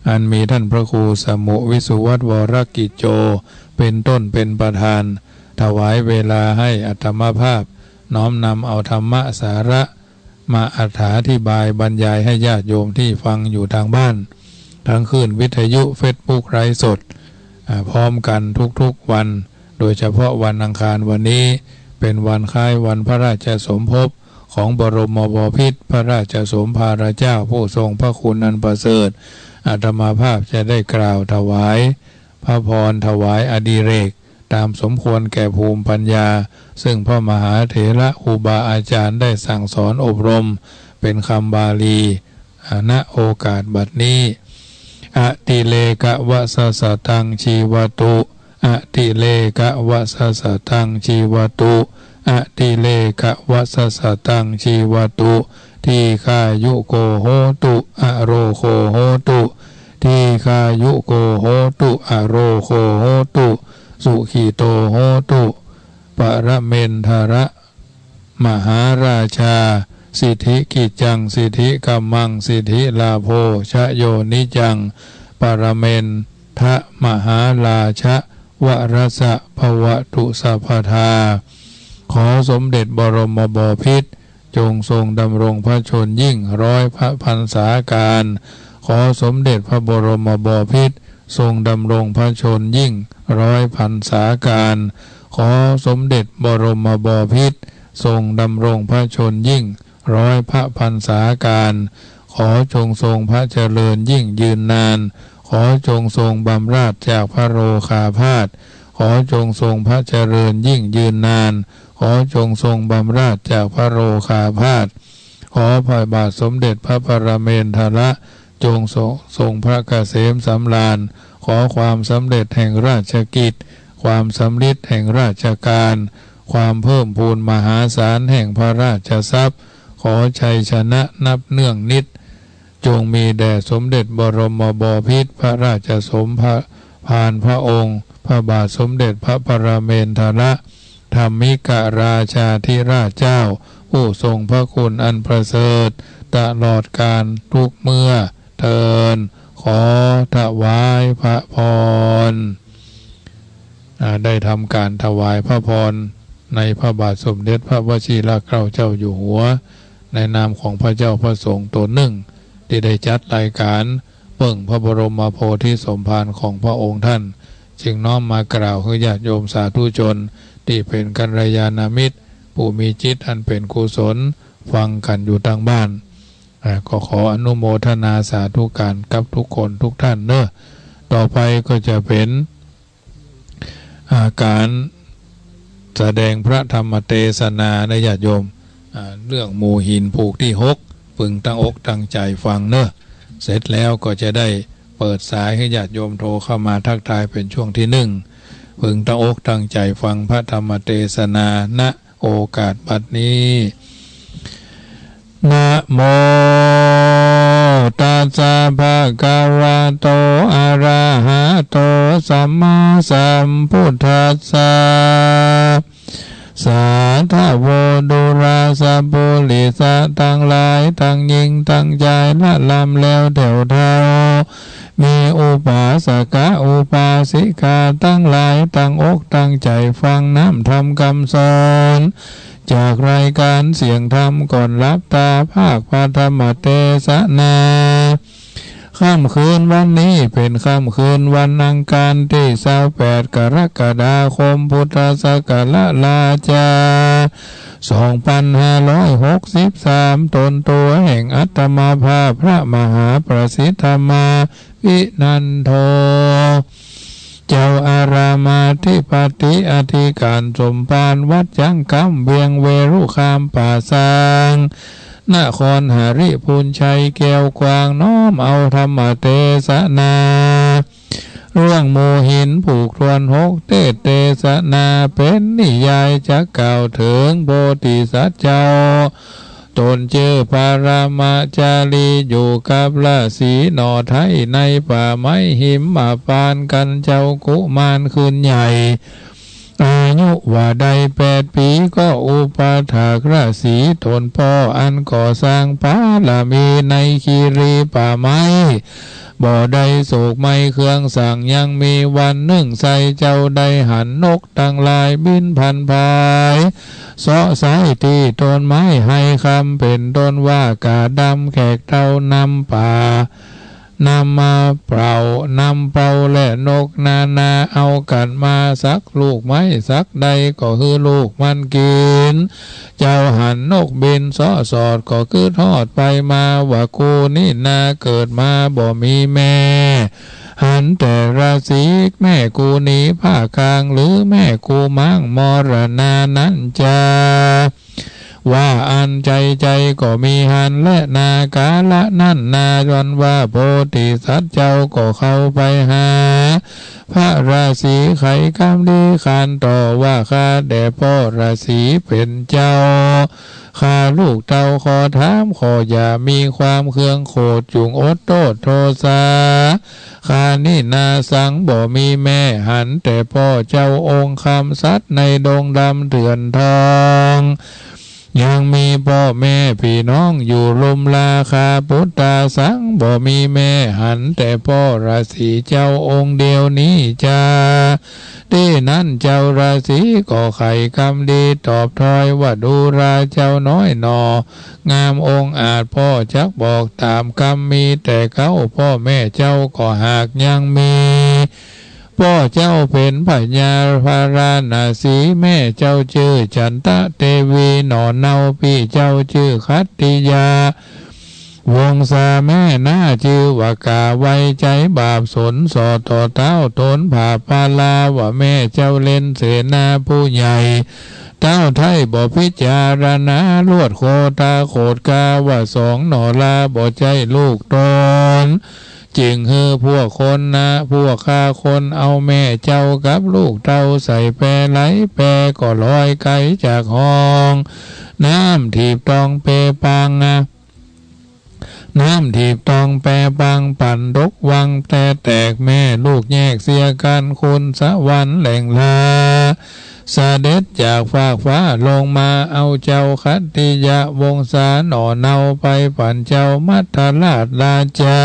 อันมีท่านพระครูสมุวิสุวัฒน์ วรกิจโจ เป็นต้นเป็นประธาน ถวายเวลาให้อาตมาภาพ น้อมนำเอาธรรมะสาระ มาอธิบายบรรยายให้ญาติโยมที่ฟังอยู่ทางบ้าน ทั้งคลื่นวิทยุ เฟซบุ๊ก ไลฟ์สด อ่า พร้อมกันทุกๆวัน โดยเฉพาะวันอังคารวันนี้ เป็นวันคล้ายวันพระราชสมภพของบรมบพิตรพระราชสมภารเจ้าผู้ทรงพระคุณอันประเสริฐ อาตมาภาพจะได้กล่าวถวายพระพร ถวายอดิเรก ตามสมควรแก่ภูมิปัญญา ซึ่งพระมหาเถระครูบาอาจารย์ได้สั่งสอนอบรมเป็นคำบาลี อ่า ณ โอกาสบัดนี้ Atirekavasassataṃ jīvatu, atirekavasassataṃ jīvatu, atirekavasassataṃ jīvatu, dīghāyuko hotu, arogo hotu, dīghāyuko hotu, arogo hotu, sukhito hotu. Paramentara mahārājā, siddhikiccaṃ siddhikammaṃ siddhilābho jayo niccaṃ. Paramentara mahārājavaraṃ bhavatu sabbadā. ขอสมเด็จบรมบพิตร จงทรงดำรงพระชนม์ยิ่งร้อยพระพรรษาการ ขอสมเด็จพระบรมบพิตร ทรงดำรงพระชนม์ยิ่งร้อยพรรษาการ ขอสมเด็จบรมบพิตร ทรงดำรงพระชนม์ยิ่งร้อยพระพรรษาการ ขอจงทรงพระเจริญยิ่งยืนนาน ขอจงทรงบำราศจากพระโอฆาพาส ขอจงทรงพระเจริญยิ่งยืนนาน ขอจงทรงบำราศจากพระโอฆาพาส ขอพระบาทสมเด็จพระปรเมนทร จงทรง ทรงพระเกษมสำราญ ขอความสำเร็จแห่งราชกิจ ความสำริดแห่งราชการ ความเพิ่มพูนมหาศาลแห่งพระราชทรัพย์ ขอชัยชนะนับเนื่องนิด จงมีแด่สมเด็จบรมบพิตรพระราชสมภารพระองค์ พระบาทสมเด็จพระปรเมนทร ธรรมิกราชาธิราชเจ้า ผู้ทรงพระคุณอันประเสริฐ ตลอดกาลทุกเมื่อเทอญ ขอถวายพระพร อ่า ได้ทำการถวายพระพรในพระบาทสมเด็จพระวชิรเกล้าเจ้าอยู่หัว ในนามของพระเจ้าพระสงฆ์ต๋นนึ่ง ตี้ได้จัดรายก๋านเบิ่งพระบรมโพธิสมภารของพระองค์ท่าน จึงน้อมมากล่าวหื้อญาติโยมสาธุชนตี้เป๋นกัลยาณมิตร ผู้มีจิตอันเป๋นกุศล ฟังกั๋นอยู่ตางบ้าน อ่า ก็ขออนุโมทนาสาธุก๋านกับทุกคนทุกท่านเนาะ ต่อไปก็จะเป๋น อ่า ก๋านแสดงพระธรรมเตสนานะญาติโยม อ่า เรื่องหมู่หินผูกตี้หก พึงตั้งอกตั้งใจ๋ฟังเนาะ เสร็จแล้วก็จะได้เปิดสายหื้อญาติโยมโทรเข้ามาทักทายเป๋นช่วงตี้นึ่ง พึงตั้งอกตั้งใจ๋ฟังพระธรรมเตสนา ณ โอกาสบัดนี้ นะโมตัสสะ ภะคะวะโต อะระหะโต สัมมาสัมพุทธัสสะ สาธะโว ดูราสะปุริสะตังหลาย ตังญิงตังจาย ละลำแล้วแถวเทา มีอุปาสกะอุปาสิกาตังหลาย ตั้งอกตั้งใจ๋ฟังน้ำธรรมกำสอน จากรายก๋านเสียงธรรมก่อนหลับต๋า ภาคพระธรรมเตสนา ค่ำคืนวันนี้เป๋นค่ำคืนวันอังคารตี้ซาวแปด กรกฎาคม พุทธศักราช สองปันห้าร้อยหกสิบสาม ต๋นตั๋วแห่งอาตมาภาพพระมหาประสิทธมา วินันโท เจ้าอารามอธิปติอธิก๋านสมภารวัดจั้งกำ เวียงเวรุคามป่าซาง นครหริภุญชัยแก้วกว้าง น้อมเอาธรรมเตสนา เรื่องหมู่หินผูกถ้วนหก เตสนาเป๋นนิยายจะกล่าวเถิงโพธิสัตว์เจ้า ต๋นจื้อปรมาจารี อยู่กับฤๅษีหน่อไทรในป่าไม้หิมพานต์ กั๋นเจ้ากุมารขึ้นใหญ่ อายุว่าได้แปดปี๋ ก็อุปถากฤๅษีต๋นป้อ อันก่อสร้างปารมีในคีรีป่าไม้ บ่ได้โศกไหม้เครื่องสัง ยังมีวันนึ่งไส้เจ้าได้หันนกตังหลายบินผ่านผาย เซาะไส้ตี้ต้นไม้ไฮคำ เป๋นต้นว่ากาดำ แขกเต้านำป่า นำมาเป่า นำเป่าและนกนานา เอากั๋นมาสักลูกไม้สักใด ก็หื้อลูกมันกิ๋น เจ้าหันนกบินเซาะสอด ก็กึ๊ดฮอดไปมาว่า กูนี้นาเกิดมาบ่มีแม่ หันแต่ฤๅษี แม่กูหนีผ้าคาง หรือแม่กูมั้งมรณานั้นจา ว่าอั้นใจ้ใจ้ก็มีหันแลนา กาละนั้นนา อันว่าโพธิสัตว์เจ้าก็เข้าไปหา พระฤๅษีไขกำดีขานต่อว่า ข้าแต่ป้อฤๅษีเป๋นเจ้า ข้าลูกเต้าขอถาม ขออย่ามีความเคืองโขด จุ่งอดโต้ษโทสา ข้านี้นาสังบ่มีแม่ หันแต่ป้อเจ้าองค์คำ สัตว์ในดงดำเถื่อนทอง ยังมีป้อแม่ปี้น้องอยู่ลุมลา ข้าปุตตาสังบ่มีแม่ หันแต่ป้อฤๅษีเจ้าองค์เดียวนี้จา ตี้นั้นเจ้าฤๅษีก็ไขกำดีตอบถ้อยว่า ดูราเจ้าน้อยหน่อ งามองอาจ ป้อจักบอกต๋ามกำ มีแต่เก๊าป้อแม่เจ้าก็หากยังมี ป้อเจ้าเป๋นพญาพาราณสี แม่เจ้าจื้อจันตะเตวีหน่อเนา ปี้เจ้าจื้อขัตติยา วงศาแม่น้าจื้อว่ากา ไว้ใจ๊บาปสนส่อต่อเต้าต๋น ผาปาลาว่าแม่เจ้าเล่นเสนาผู้ใหญ่ เต้าไท้บ่พิจารณา ลวดโคตาโขดกาว่าสองหน่อลา บ่ใจ้ลูกต๋น จึงหื้อพวกคนนะ พวกฆ่าคนเอาแม่เจ้ากับลูกเต้าใส่แปไหล แปก็ลอยไก๋จากห้อง น้ำถีบตองแปปังนะ น้ำถีบตองแปปังปั่นตกวังแปแตก แม่ลูกแยกเสียกั๋น คุณสวรรค์แหล่งลา เสด็จจากฟากฟ้าลงมาเอาเจ้าขัตติยวงศาหน่อเนาไปปั๋นเจ้ามัทธราชราชา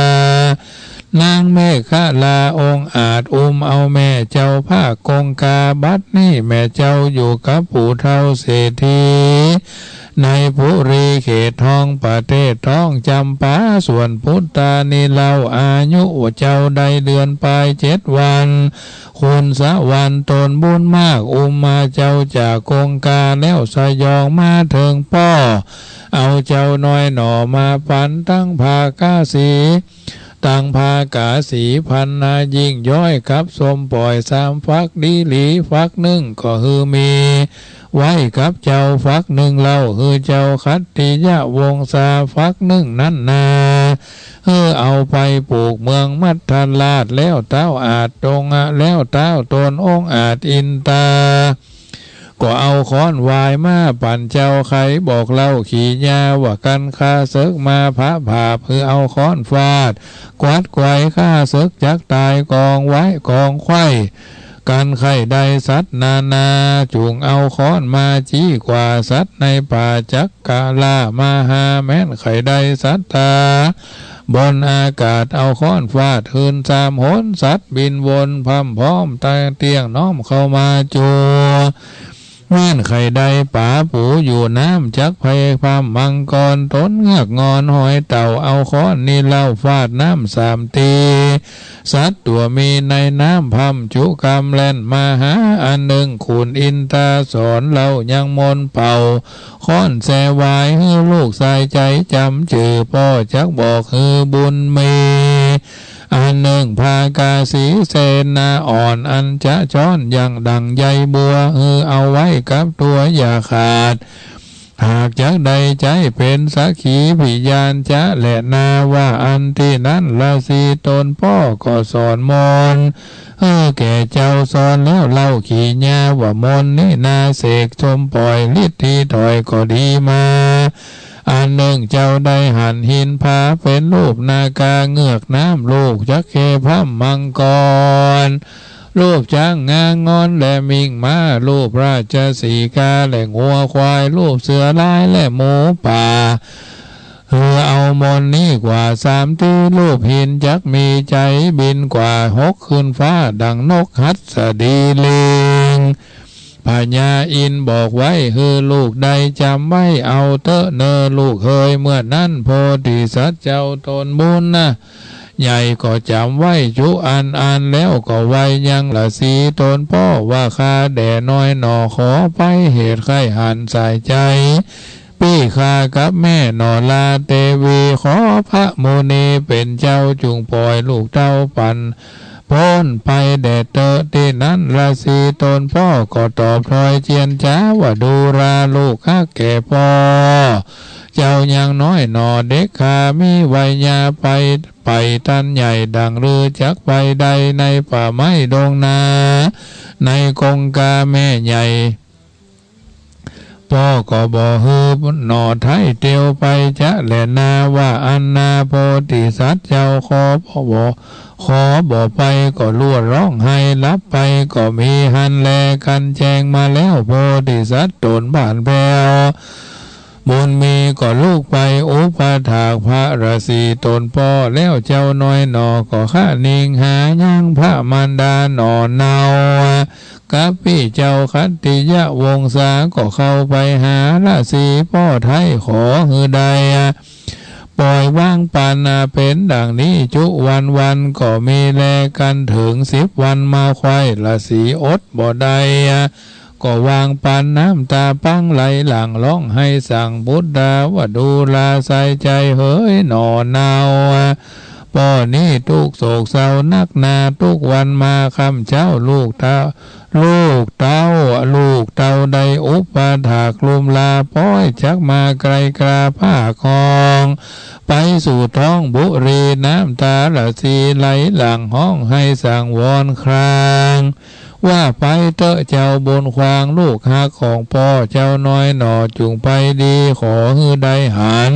นางเมขลาองอาจอุ้มเอาแม่เจ้าภาคคงคา บัดนี้แม่เจ้าอยู่กับปู่เฒ่าเศรษฐี ในปุรีเขตทองประเทศท้องจำปา ส่วนปุตตานี้เล่าอายุเจ้าได้เดือนปลายเจ็ดวัน คุณสวรรค์ตนบุญมากอุ้มมาเจ้าจากคงคาแล้วสยองมาเถิงป้อ เอาเจ้าน้อยหน่อมาปั๋นตังผ้ากาสี ตังผ้ากาสีพันนายิ่งย้อยกับส้มป่อยสามฝักดีหลี ฝักนึ่งก็หื้อมีไว้กับเจ้า ฝักนึ่งเล่าหื้อเจ้าขัตติยวงศา ฝักนึ่งนั้นนา หื้อเอาไปปลูกเมืองมัทธราช แล้วเต๊าอาจตรง แล้วเต๊าตนองอาจอินตา ก็เอาค้อนวายมาปั๋นเจ้า ใค่บอกเล่าขีญาว่า กั๋นข้าเสิกมาพระบาป หื้อเอาค้อนฟาด กวัดไกวข้าเสิกจักต๋ายกองไว้กองไขว้ กั๋นใค่ได้สัตว์นานา จุ่งเอาค้อนมาจี้กว่า สัตว์ในป่าจักกะล่ามหา แม้นใค่ได้สัตว์ตาบนอากาศ เอาค้อนฟาดหื้นสามหน สัตว์บินวนพร่ำพร้อมตายเตี้ยงน้อมเข้ามาจั่ว แม้นใค่ได้ป๋าปู๋อยู่น้ำจักไพร่พร่ำมังกร ตนเงือกงอนหอยเต่า เอาค้อนนี้เล่าฟาดน้ำสามตี สัตว์ตั๋วมีในน้ำพร่ำจุกำแล่นมาหา อันนึ่งขุนอินทาสอนเล่ายังมนต์เป่า ค้อนแสวายหื้อลูกสายใจ๋จ๋ำจื้อ ป้อจักบอกหื้อบุญมี อันนึ่งผ้ากาสีเสนาอ่อน อันจะจ๊อนอย่างดั่งใยบัว หื้อเอาไว้กับตั๋วอย่าขาด หากจักได้ใจ๊เป๋นสักขีพยานจะแลนา ว่าอั้น ตี้นั้นราศีตนป้อก็สอนมนต์ หื้อแก่เจ้าสอนแล้วเล่าขีญา ว่ามนต์นี้นาเสกส้มป่อย ฤทธิ์ดีถ้อยก็ดีมา อันนึ่งเจ้าได้หันหินผาเป๋นรูปนาคาเงือกน้ำ รูปจักเข้พร่ำมังกร รูปจ๊างงางอนและมิ่งม้า รูปราชสีห์กาและงัวควาย รูปเสือลายและหมูป่า หื้อเอามนต์นี้กว่าสามตี้ รูปหินจักมีใจ๋บินกว่าหกขึ้นฟ้า ดั่งนกหัสดีลิง พญาอินทร์บอกไว้หื้อลูกได้จ๋ำไว้เอาเต๊อะเน่อลูกเฮย เมื่อนั้นโพธิสัตว์เจ้าตนบุญนาใหญ่ก็จ๋ำไว้จุอันอัน แล้วก็ว่ายังราศีตนป้อว่า ข้าแด่น้อยหน่อขอไปเหตุใค่หันสายใจ๋ ปี้ข้ากับแม่หน่อลาเตวี ขอพระมุนีเป๋นเจ้าจุ่งป่อยลูกเต้าปั๋นป๊นไปแด่เต๊อะ ตี้นั้นราศีตนป้อก็ตอบถ้อยเจียรจาว่า ดูราลูกฮักแก่ป้อ เจ้ายังน้อยหน่อเด็ก ข้ามีวัยยาไป ไปตันใหญ่ ดั่งฤๅจักไปได้ในป่าไม้ดงนา ในคงคาแม่ใหญ่ ป้อก็บ่หื้อหน่อไท้เตียวไปจะแลนา ว่าอั้นนาโพธิสัตว์เจ้า ขอบ่ ขอบ่ไปก็ลวดฮ้องไห้ หลับไปก็มีหั้นแล กันแจ้งมาแล้วโพธิสัตว์ตนบ้านแผ้ว บุญมีก็ลุกไปอุปถากพระราศีตนป้อ แล้วเจ้าน้อยหน่อก็คะนิงหายังพระมารดาหน่อเนา กับปี้เจ้าขัตติยวงศาก็เข้าไปหาราศีป้อไท้ ขอหื้อได้ป่อยวางปั๋นนา เป๋นดั่งนี้จุวันวัน ก็มีแล กันเถิงสิบวันมาไขว้ ราศีอดบ่ได้ ก็วางปั๋นน้ำต๋าปังไหลหลั่งฮ้องไห้สั่งปุตตาว่า ดูราสายใจ๋เหยหน่อเนา ป้อนี้ตุ๊กข์โศกเศร้านักหนา ตุ๊กวันมาค่ำเจ๊า ลูกเต้า ลูกเต้า ลูกเต้าได้อุปถากลุ่มลา ป๊อยจักมาไกลกล้าภาคห้อง ไปสู่ท้องบุรี น้ำต๋าราศีไหลหลั่งฮ้องไห้สั่งวอนคราง ว่าไปเต๊อะเจ้าบุญควาง ลูกฮักของป้อเจ้าน้อยหน่อจุ่งไปดี ขอหื้อได้หัน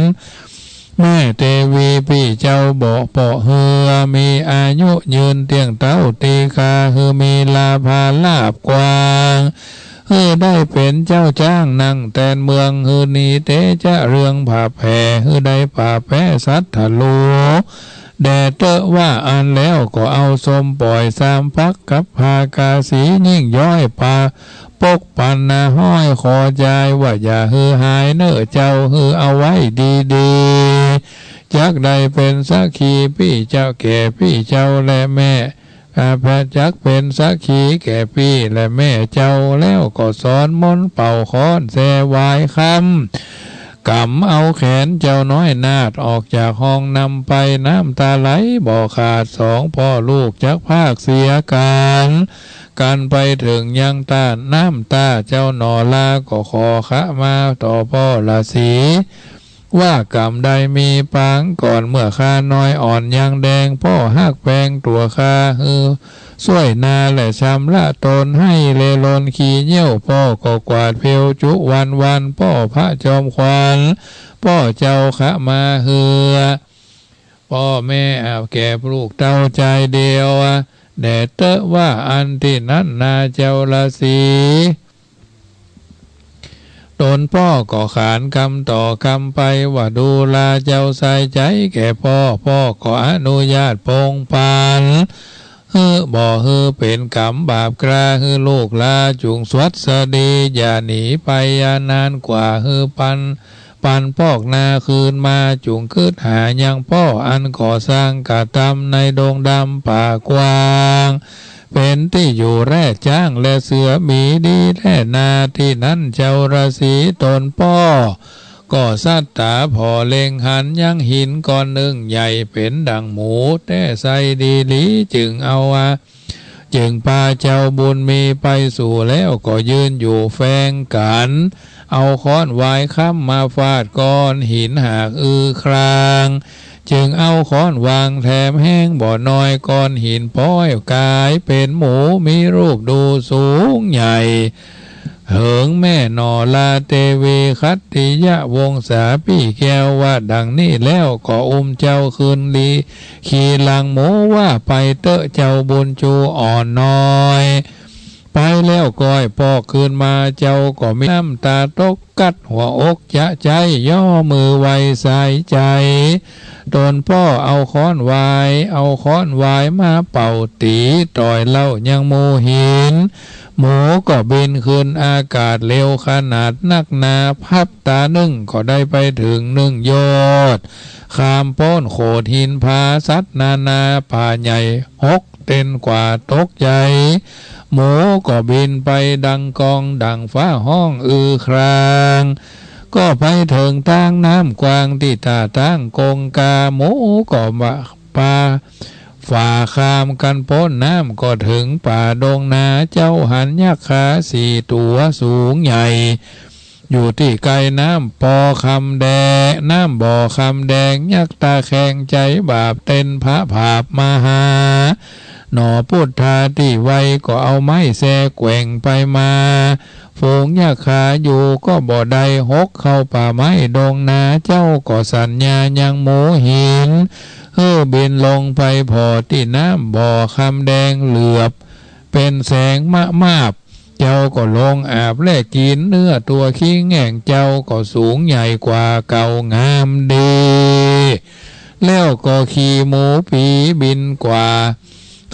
แม่เตวีปี้เจ้าบ่ ป้อหื้อมีอายุยืนเตี้ยงเต๊าตี้คา หื้อมีลาภาลาภกว้าง หื้อได้เป๋นเจ้าจ๊างนั่งแตนเมือง หื้อหนีเตจ๊ะเรืองผาแผ่ หื้อได้ป่าแป๊สัตว์ทะโล แด่เต๊อะว่าอั้นแล้วก็เอาส้มป่อยสามปักกับผ้ากาสียิ่งย้อยปาปกปันนาฮ้อยขอจายว่าอย่าหื้อหายเน่อเจ้า หื้อเอาไว้ดีๆ จักได้เป๋นสักขีปี้เจ้าแก่ปี้เจ้าและแม่ อา พระจักเป๋นสักขีแก่ปี้และแม่เจ้า แล้วก็สอนมนต์เป่าค้อนแสวายคำ ก๋ำเอาแขนเจ้าน้อยนาฏออกจากห้องนำไป น้ำต๋าไหลบ่ขาด สองพ่อลูกจักพรากเสียกั๋น กั๋นไปเถิงยังต้านน้ำต๋า เจ้าหน่อลาก็ขอขมาต่อพ่อราศี ว่าก๋ำได้มีปางก่อน เมื่อข้าน้อยอ่อนยังแดง พ่อฮักแปงตั๋วข้าหื้อซ่วยนาและชำระต๋น ไห้เลลนขี้เยี่ยว พ่อก็กวาดเพวจุวันๆ พ่อพระจอมขวัญ พ่อเจ้าขมาหื้อ ป้อแม่อาบแก่ลูกเต้าจายเดียว แด่เต๊อะว่าอั้น ตี้นั้นนาเจ้าราศี ต๋นป้อก็ขานกำต่อกำไปว่า ดูราเจ้าใส่ใจ๋แก่ป้อ ป้อก็อนุญาตปงปัน หื้อบ่หื้อเป๋นก๋รรมบาปกล้า หื้อลูกลาจุ่งสวัสดี อย่าหนีไปยาวนานกว่า หื้อปัน ปันปอกนาคืนมา จุ่งกึ๊ดหายังป้อ อันก่อสร้างกระตำในดงดำป่ากว้าง เป๋นตี้อยู่แร่จ๊างและเสือ มีดีแลนา ตี้นั้นเจ้าราศีต๋นป้อ ก็สัตตาผ่อเล็งหันยังหินก้อนนึ่งใหญ่เป๋นดั่งหมูแต๊ใส่ดีหลี จึงเอาอา จึงปาเจ้าบุญมีไปสู่ แล้วก็ยืนอยู่แฟงกั๋น เอาค้อนวายคำมาฟาดก้อนหินหากอื้อคราง จึงเอาค้อนวางแถมแฮงบ่น้อย ก้อนหินป๊อยก๋ายเป๋นหมู มีรูปดูสูงใหญ่ เหิงแม่หน่อลาเตวีขัตติยวงศาปี้แก้ว ว่าดั่งนี้แล้วก็อุ้มเจ้าคืนหลี ขี่หลังหมูว่าไปเต๊อะเจ้าบุญจูอ่อนน้อย ไปแล้วก้อยปอกคืนมา เจ้าก็มีน้ำต๋าตกกั๊ดหัวอกจะใจ๊ ย่อมือไหว้สายใจ๋ ต๋นป้อเอาค้อนวาย เอาค้อนวายมาเป่าตี๋ต่อยเล่ายังหมู่หิน หมูก็บินขึ้นอากาศเร็วขนาดนักหนา พริบต๋านึ่งก็ได้ไปเถิงนึ่งโยชน์ ข้ามป๊นโขดหินผา สัตว์นานาป่าใหญ่หกเต้นกว่าตกใจ๋ หมูก็บินไปดังกองดังฟ้าฮ้องอื้อคราง ก็ไปเถิงตางน้ำกว้างตี้ต้าตางกงกา หมูก็มาปา ฝ่าข้ามกั๋นป๊นน้ำก็เถิงป่าดงนา เจ้าหันยักขาสี่ตั๋วสูงใหญ่ อยู่ตี้ใก้น้ำปอคำแดง น้ำบ่อคำแดง ยักต๋าแข็งใจ๋บาปเต้นพระผาบมาหา หน่อปุทธาตี้ไวก็เอาไม้แซแกว่งไปมา ฝูงยักขาอยู่ก็บ่ได้หกเข้าป่าไม้ดงนา เจ้าก็สัญญายังหมูหิน หื้อบินลงไปผ่อตี้น้ำบ่อคำแดงเหลือบ เป๋นแสงมะมาบ เจ้าก็ลงอาบและกิ๋นเนื้อตั๋วคิงแห่งเจ้าก็สูงใหญ่กว่าเก่างามดี แล้วก็ขี่หมูปี๋บินกว่า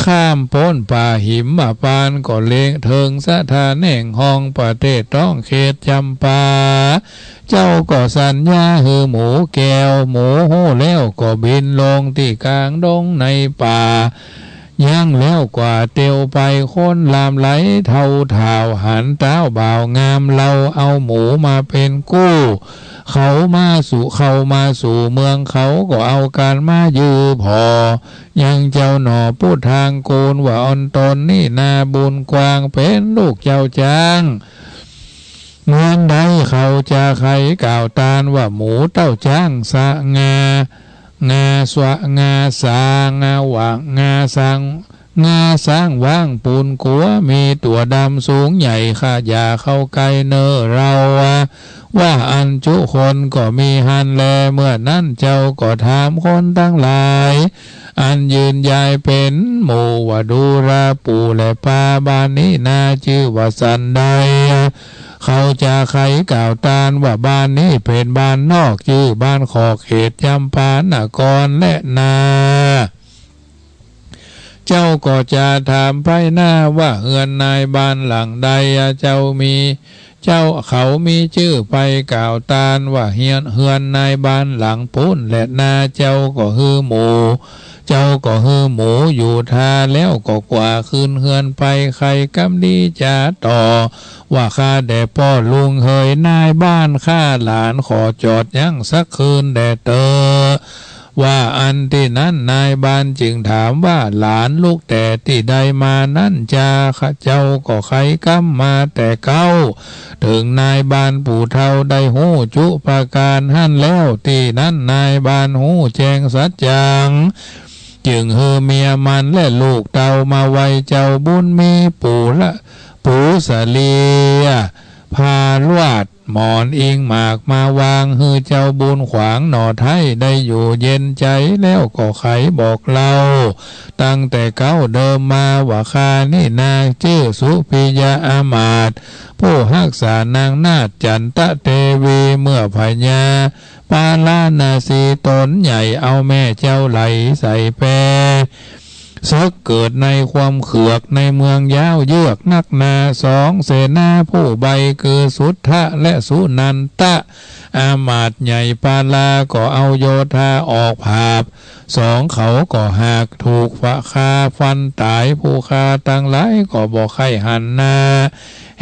ข้ามป๊นป่าหิมพานต์ก็เล็งเถิงสถานแห่งฮ้องประเทศต้องเขตจำปา เจ้าก็สัญญาหื้อหมูแก้ว หมูฮู้แล้วก็บินลงตี้ก๋างดงในป่า ยังแล้วกว่าเตียวไป คนหลามไหลเท่าถ่าว หันเต๊าบ่าวงาม เฮาเอาหมูมาเป๋นกู้ เขามาสู่ เข้ามาสู่เมืองเขา ก็เอาก๋านมายื้อผ่อ ยังเจ้าหน่อปุทธางกูล ว่าอันต๋นนี้นาบุญกว้าง เป๋นลูกเจ้าจ๊าง เมืองใดเขาจะใค่กล่าวตานว่าหมูเต้าจ๊างสง่า งาสวะ งาสางาหว่าง งาสาง งาสางว้างปูนกั๋ว มีตั๋วดำสูงใหญ่ ข้าอย่าเข้าใก้เน่อเฮาอะ ว่าอั้นจุคนก็มีหั้นแล เมื่อนั้นเจ้าก็ถามคนตังหลาย อันยืนยายเป๋นหมู่ว่า ดูราปู่และป้า บ้านนี้นาจื้อว่าสันใด เขาจะไขกล่าวตานว่า บ้านนี้เป๋นบ้านนอก จื้อบ้านขอกเขตจำปานครแลนา เจ้าก็จะถามไปหน้าว่า เฮือนนายบ้านหลังใด เจ้ามี เจ้าเขามีจื้อไปกล่าวตานว่า เฮือน เฮือนนายบ้านหลังปู๊นแลนา เจ้าก็หื้อหมู่ เจ้าก็หื้อหมู่อยู่ท่า แล้วก็กว่าขึ้นเฮือนไป ใค่กำดีจะต่อ ว่า ข้าแด่ป้อลุงเหย นายบ้านข้าหลานขอจอดยั้งสักคืนแด่เต๊อะ ว่าอั้นตี้นั้น นายบ้านจึงถามว่า หลานลุกแต่ตี้ใดมานั้นจา เจ้าก็ไขกำมาแต่เก๊า เถิงนายบ้านปู่เฒ่าได้ฮู้จุประก๋านหั้นแล้ว ตี้นั้นนายบ้านฮู้แจ้งสัจจัง จึงหื้อเมียมันและลูกเต้ามาไหว้เจ้าบุญมี ปูละ ปูสะเลีย ผ้าลวาด หมอนอิงหมากมาวาง หื้อเจ้าบุญขวางหน่อไท้ได้อยู่เย็นใจ๋ แล้วก็ไขบอกเล่า ตั้งแต่เก๊าเดิมมาว่า ข้านี้นาจื้อสุปิยะอามาตย์ ผู้ฮักษานางนาฏจันตะเตวี เมื่อพญาปาราณสีต๋นใหญ่เอาแม่เจ้าไหลใส่แป เสิกเกิดในความเขือกในเมืองยาวเยือกนักหนา สองเสนาผู้ใบ้คือสุทธะและสุนันทะ อามาตย์ใหญ่ปาลาก็เอาโยธาออกผาบ สองเขาก็หากถูกฟ้าฆ่าฟันต๋าย ผู้ฆ่าตังหลายก็บ่ใค่หันหน้า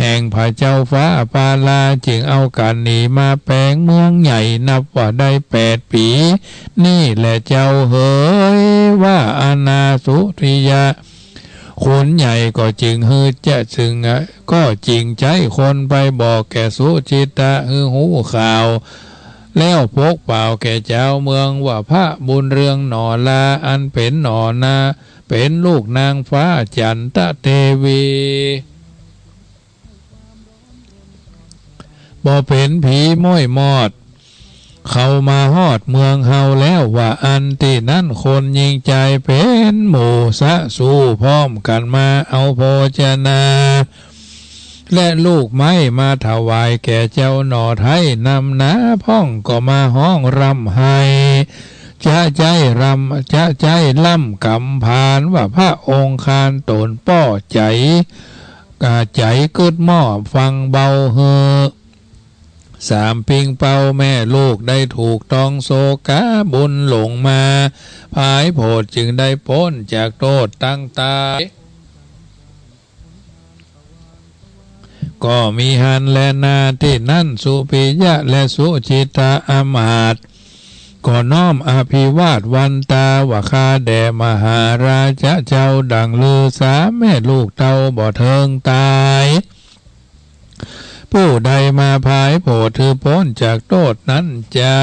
แห่งพระเจ้าฟ้าปาลา จึงเอากั๋นหนีมาแป๋งเมืองใหญ่ นับว่าได้แปดปี๋ นี่แหละเจ้าเหย ว่าอั้นนาสุปิยะ ขุนใหญ่ก็จึงหื้อจะจึง ก็จึงใจ๊คนไปบอกแก่สุจิตตะหื้อฮู้ข่าว แล้วปากเปล่าแก่จาวเมืองว่า พระบุญเรืองหน่อลา อันเป๋นหน่อนา เป๋นลูกนางฟ้าจันตะเตวี บ่เป๋นผีม้วยมอด เขามาฮอดเมืองเฮาแล้ว ว่าอั้นตี้นั้น คนยิ่งใจ๋เป๋นหมู่สะสูพร้อมกั๋นมาเอาโภชนา และลูกไม้มาถวายแก่เจ้าหน่อไท้นำหนา พ่องก็มาฮ้องร่ำไห้ จะใจ๊ร่ำ จะใจ๊ร่ำกำผานว่า พระองค์คานต๋นป้อใจ๋ อ่า ใจ๋กึ๊ดหม้อฟังเบาหื้อ สามปิงเปาแม่ลูกได้ถูกต้องโศกา บุญหลงมาผายโผด จึงได้ป๊นจากโต้ษตังต๋าย ก็มีหั้นแลนา ตี้นั้นสุปิยะและสุจิตตะอามาตย์ ก็น้อมอภิวาทวันตาว่า ข้าแด่มหาราชะเจ้า ดั่งฤๅษาแม่ลูกเต้าบ่เทิงต๋าย ผู้ใดมาผายโผดหื้อป๊นจากโต้ษนั้นจา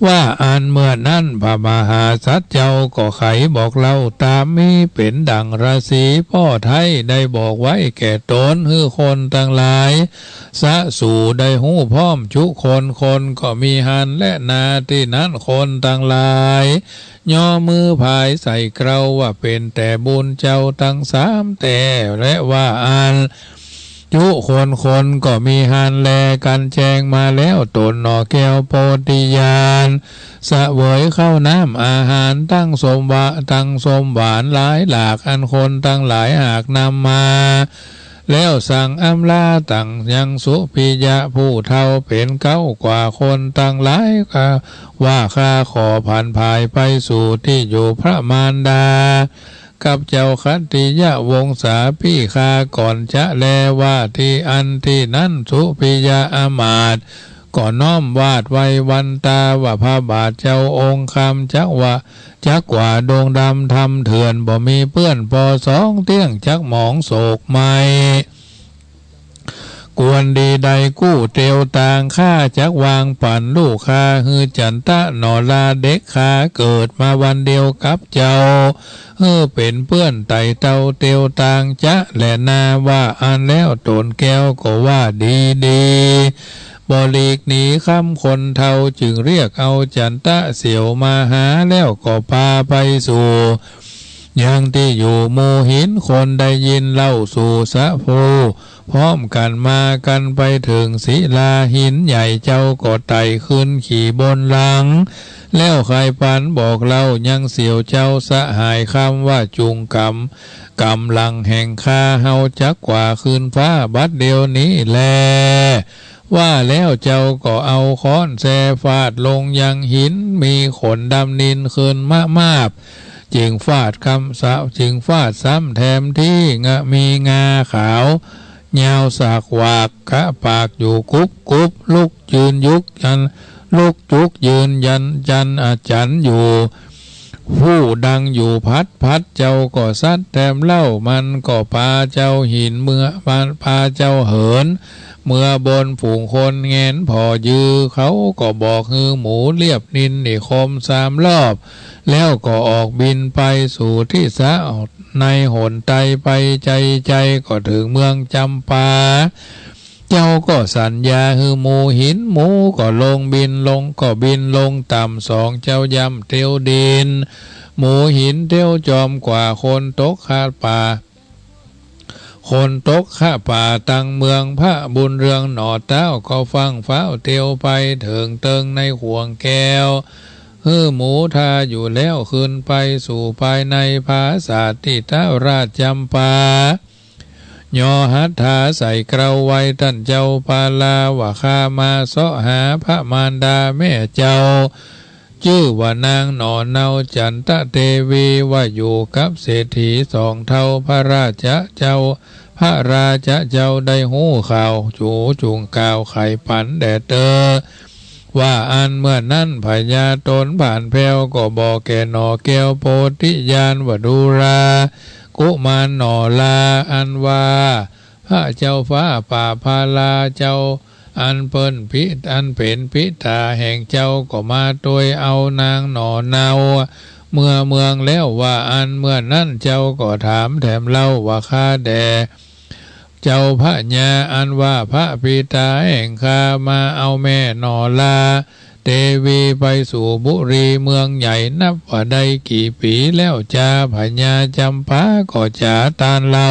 ว่าอั้นเมื่อนั้นพระมหาสัตว์เจ้าก็ไขบอกเล่าต๋ามมี เป๋นดั่งฤๅษีป้อไท้ได้บอกไว้แก่ต๋น หื้อคนตังหลายสะสูได้ฮู้พร้อมจุคน คนก็มีหั้นแลนา ตี้นั้นคนตังหลายย่อมือผายใส่เกล้าว่า เป๋นแต่บุญเจ้าตังสามแต๊ และว่าอั้น จุคนคนก็มีหั้นแล กั๋นแจ้งมาแล้วต๋นหน่อแก้วโพธิญาณ เสวยข้าวน้ำอาหารตังส้มหวา ตังส้มหวานหลายหลาก อันคนตังหลายหากนำมา แล้วสั่งอำลาตังยังสุปิยะผู้เฒ่าเป๋นเก๊ากว่าคนตังหลาย ข้า ว่าข้าขอผันผายไปสู่ตี้อยู่พระมารดา กับเจ้าขัตติยวงศาปี้ข้าก่อนจะแล ว่าตี้อั้นตี้นั้นสุปิยะอามาตย์ ก็น้อมวาทไหว้วันตาว่า พระบาทเจ้าองค์คำจักว่า จักว่าดงดำธรรมเถื่อน บ่มีเปื้อนปอสองเตี้ยง จักหมองโศกไหม้ ควรดีได้กู้เตียวตาง ข้าจักวางปั๋นลูกข้าหื้อจันตะหน่อลา เด็กข้าเกิดมาวันเดียวกับเจ้า หื้อเป๋นเปื้อนไต่เต้าเตียวตางจะแลนา ว่าอั้นแล้วต๋นแก้วก็ว่าดีดี บ่หลีกหนีคำ คนเฒ่าจึงเรียกเอาจันทะเสียวมาหา แล้วก็ปาไปสู่ยังตี้อยู่หมู่หิน คนได้ยินเล่าสู่สะพู พร้อมกั๋นมากั๋นไปเถิงศิลา หินใหญ่เจ้าก็ไต่ขึ้นขี่บนหลัง แล้วใค่ปันบอกเล่ายังเสียวเจ้าสหายคำ ว่าจุ่งก๋ำ ก๋ำหลังแห่งข้า เฮาจักกว่าขึ้นฟ้าบัดเดี๋ยวนี้แล ว่าแล้วเจ้าก็เอาค้อนแซฟาดลงยังหิน มีขนดำนินขึ้นมะมาบ จึงฟาดคำสะ จึงฟาดซ้ำแถมตี้งะ มีงาขาวยาวสากหวาก กะปากอยู่กุบกุบ ลุกยืนยุกยัน ลุกจุกยืนยันจันอาจันอยู่ ฮู้ดังอยู่พัดพัด เจ้าก็ซัดแถมเล่า มันก็ปาเจ้าหินเมือ มันปาเจ้าเหิน เมือบนฝูงคนแงนผ่อยือ เขาก็บอกหื้อหมูเลียบนินนิคมสามรอบ แล้วก็ออกบินไปสู่ทิศะ ในหนไตไปไจไจ ก็เถิงเมืองจำปา เจ้าก็สัญญาหื้อหมูหิน หมูก็ลงบินลง ก็บินลงต่ำ สองเจ้าย่ำเตียวดิน หมูหินเตียวจอมกว่า คนตกข้าป่า คนตกข้าป่าตังเมือง พระบุญเรืองหน่อเต้าก็ฟั่งฟ้าวเตียวไปเถิงเติงในข่วงแก้ว หื้อหมูทาอยู่แล้ว ขึ้นไปสู่ภายในผาสาทตี้เต้าราชจำปา ยอหัตถาใส่เกล้าไหว้ต้านเจ้าปาลา ว่าข้ามาเซาะหาพระมารดาแม่เจ้า จื้อว่านางหน่อเนาจันทะเตวี ว่าอยู่กับเศรษฐีสองเฒ่า พระราชเจ้า พระราชเจ้าได้ฮู้ข่าว จูจุ่งกล่าวไขปันแด่เตอ ว่าอันเมื่อนั้นพญาต๋นผานแผ้วก็บอกแก่หน่อแก้วโพธิญาณ ว่าดูรากุมารหน่อลา อันว่าพระเจ้าฟ้าป่าพาลาเจ้า อันเปิ้นพิ อันเป๋นปิต๋าแห่งเจ้า ก็มาตวยเอานางหน่อเนาเมือเมืองแล้ว ว่าอันเมื่อนั้นเจ้าก็ถามแถมเล่า ว่าข้าแด่ เจ้าพญา อันว่าพระปิต๋าแห่งข้ามาเอาแม่หน่อลาเตวีไปสู่บุรีเมืองใหญ่ นับว่าได้กี่ปี๋แล้วจา พญาจำปาก็จ๋าต้านเล่า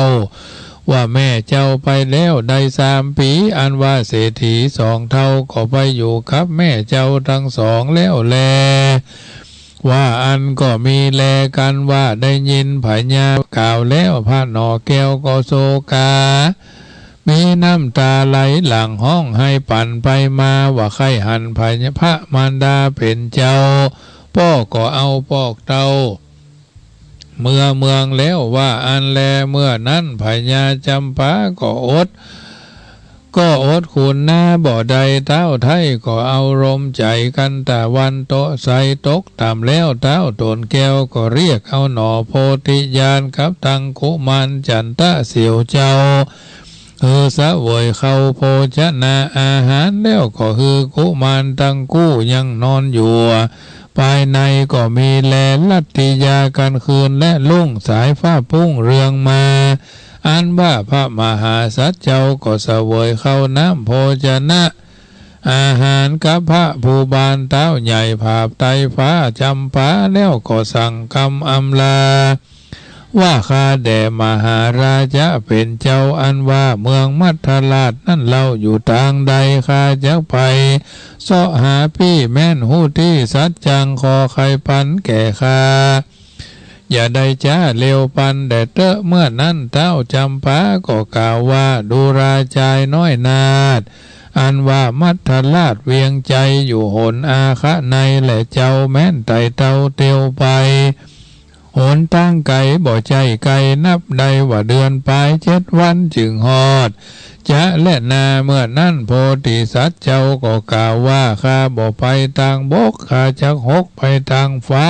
ว่าแม่เจ้าไปแล้วได้สามปี๋ อันว่าเศรษฐีสองเฒ่าก็ไปอยู่กับแม่เจ้าตังสองแล้วแล ว่าอั้นก็มีแล กันว่าได้ยินพญากล่าวแล้ว พระหน่อแก้วก็โศกา มีน้ำต๋าไหลหลั่งฮ้องไห้ปั่นไปมา ว่าใค่หันพญา พระมารดาเป๋นเจ้า ป้อก็เอาปอกเต้า เมือเมืองแล้ว ว่าอั้นแล เมื่อนั้นพญาจำปาก็อด ก็อดคูณนาบ่ได้ เต้าไท้ก็เอารมใจ๋กั๋นตะวันโตะใสตกต่ำแล้ว เต้าต๋นแก้วก็เรียกเอาหน่อโพธิญาณกับตังกุมารจันทะเสียวเจ้า หื้อเสวยเข้าโภชนะอาหารแล้ว ก็หื้อกุมารตังกู้ยังนอนอยู่ ภายในก็มีแล รัตติยากั๋นคืนและรุ่งสายฟ้าปุ้งเรืองมา อันว่าพระมหาสัตว์เจ้าก็เสวยเข้าน้ำโภชนะอาหารกับพระภูบาลเต้าใหญ่ผาบไตฟ้าจำปา แล้วก็สั่งกำอำลา ว่าข้าแด่มหาราชะเป๋นเจ้า อันว่าเมืองมัทธราชนั้นเล่าอยู่ตางใด ข้าจักไปเซาะหาปี้แม่นฮู้ตี้สัจจัง ขอใค่ปันแก่ข้า อย่าได้จ๊าเร็วปันแด่เต๊อะ เมื่อนั้นเต้าจำปาก็กล่าวว่า ดูราจายน้อยนาถ อันว่ามัทธราชเวียงไจอยู่หนอาคะในแล เจ้าแม้นไต่เต้าเตียวไป หนตางไก๋บ่ใจ้ไก๋ นับได้ว่าเดือนปายเจ็ดวันจึงฮอด จะแลนา เมื่อนั้นโพธิสัตว์เจ้าก็กล่าวว่า ข้าบ่ไปตางบก ข้าจักหกไปตางฟ้า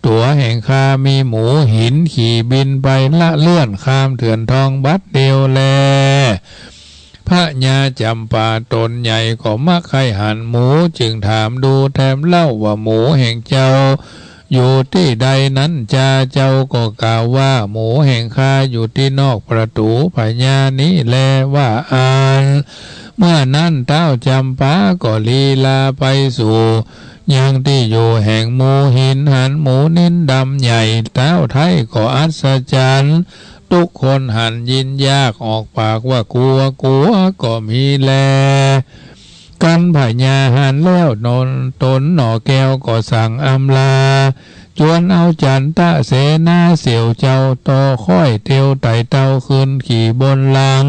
ตั๋วแห่งข้ามีหมูหินขี่บินไปละเลื่อนข้ามเถื่อนทองบัดเดียวแล พญาจำปาต๋นใหญ่ก็มักใค่หันหมู จึงถามดูแถมเล่าว่า หมูแห่งเจ้าอยู่ตี้ใดนั้นจา เจ้าก็กล่าวว่า หมูแห่งข้าอยู่ตี้นอกประตู๋พญานี้แล ว่าอั้น เมื่อนั้นต๊าวจ๋ำปาก็ลีลาไปสู่ยังตี้อยู่แห่งหมู่หิน หันหมู่นินดำใหญ่ ต๊าวไท้ก็อัศจรรย์ ตุ๊กคนหันยินยาก ออกปากว่ากั๋ว กั๋วก็มีแล กั๋นพญาหันแล้วนนต๋นหน่อแก้วก็สั่งอำลา จวนเอาจันตะเสนาเสี่ยวเจ้าต่อ ค่อยเตียวไต่เต้าขึ้นขี่บนหลัง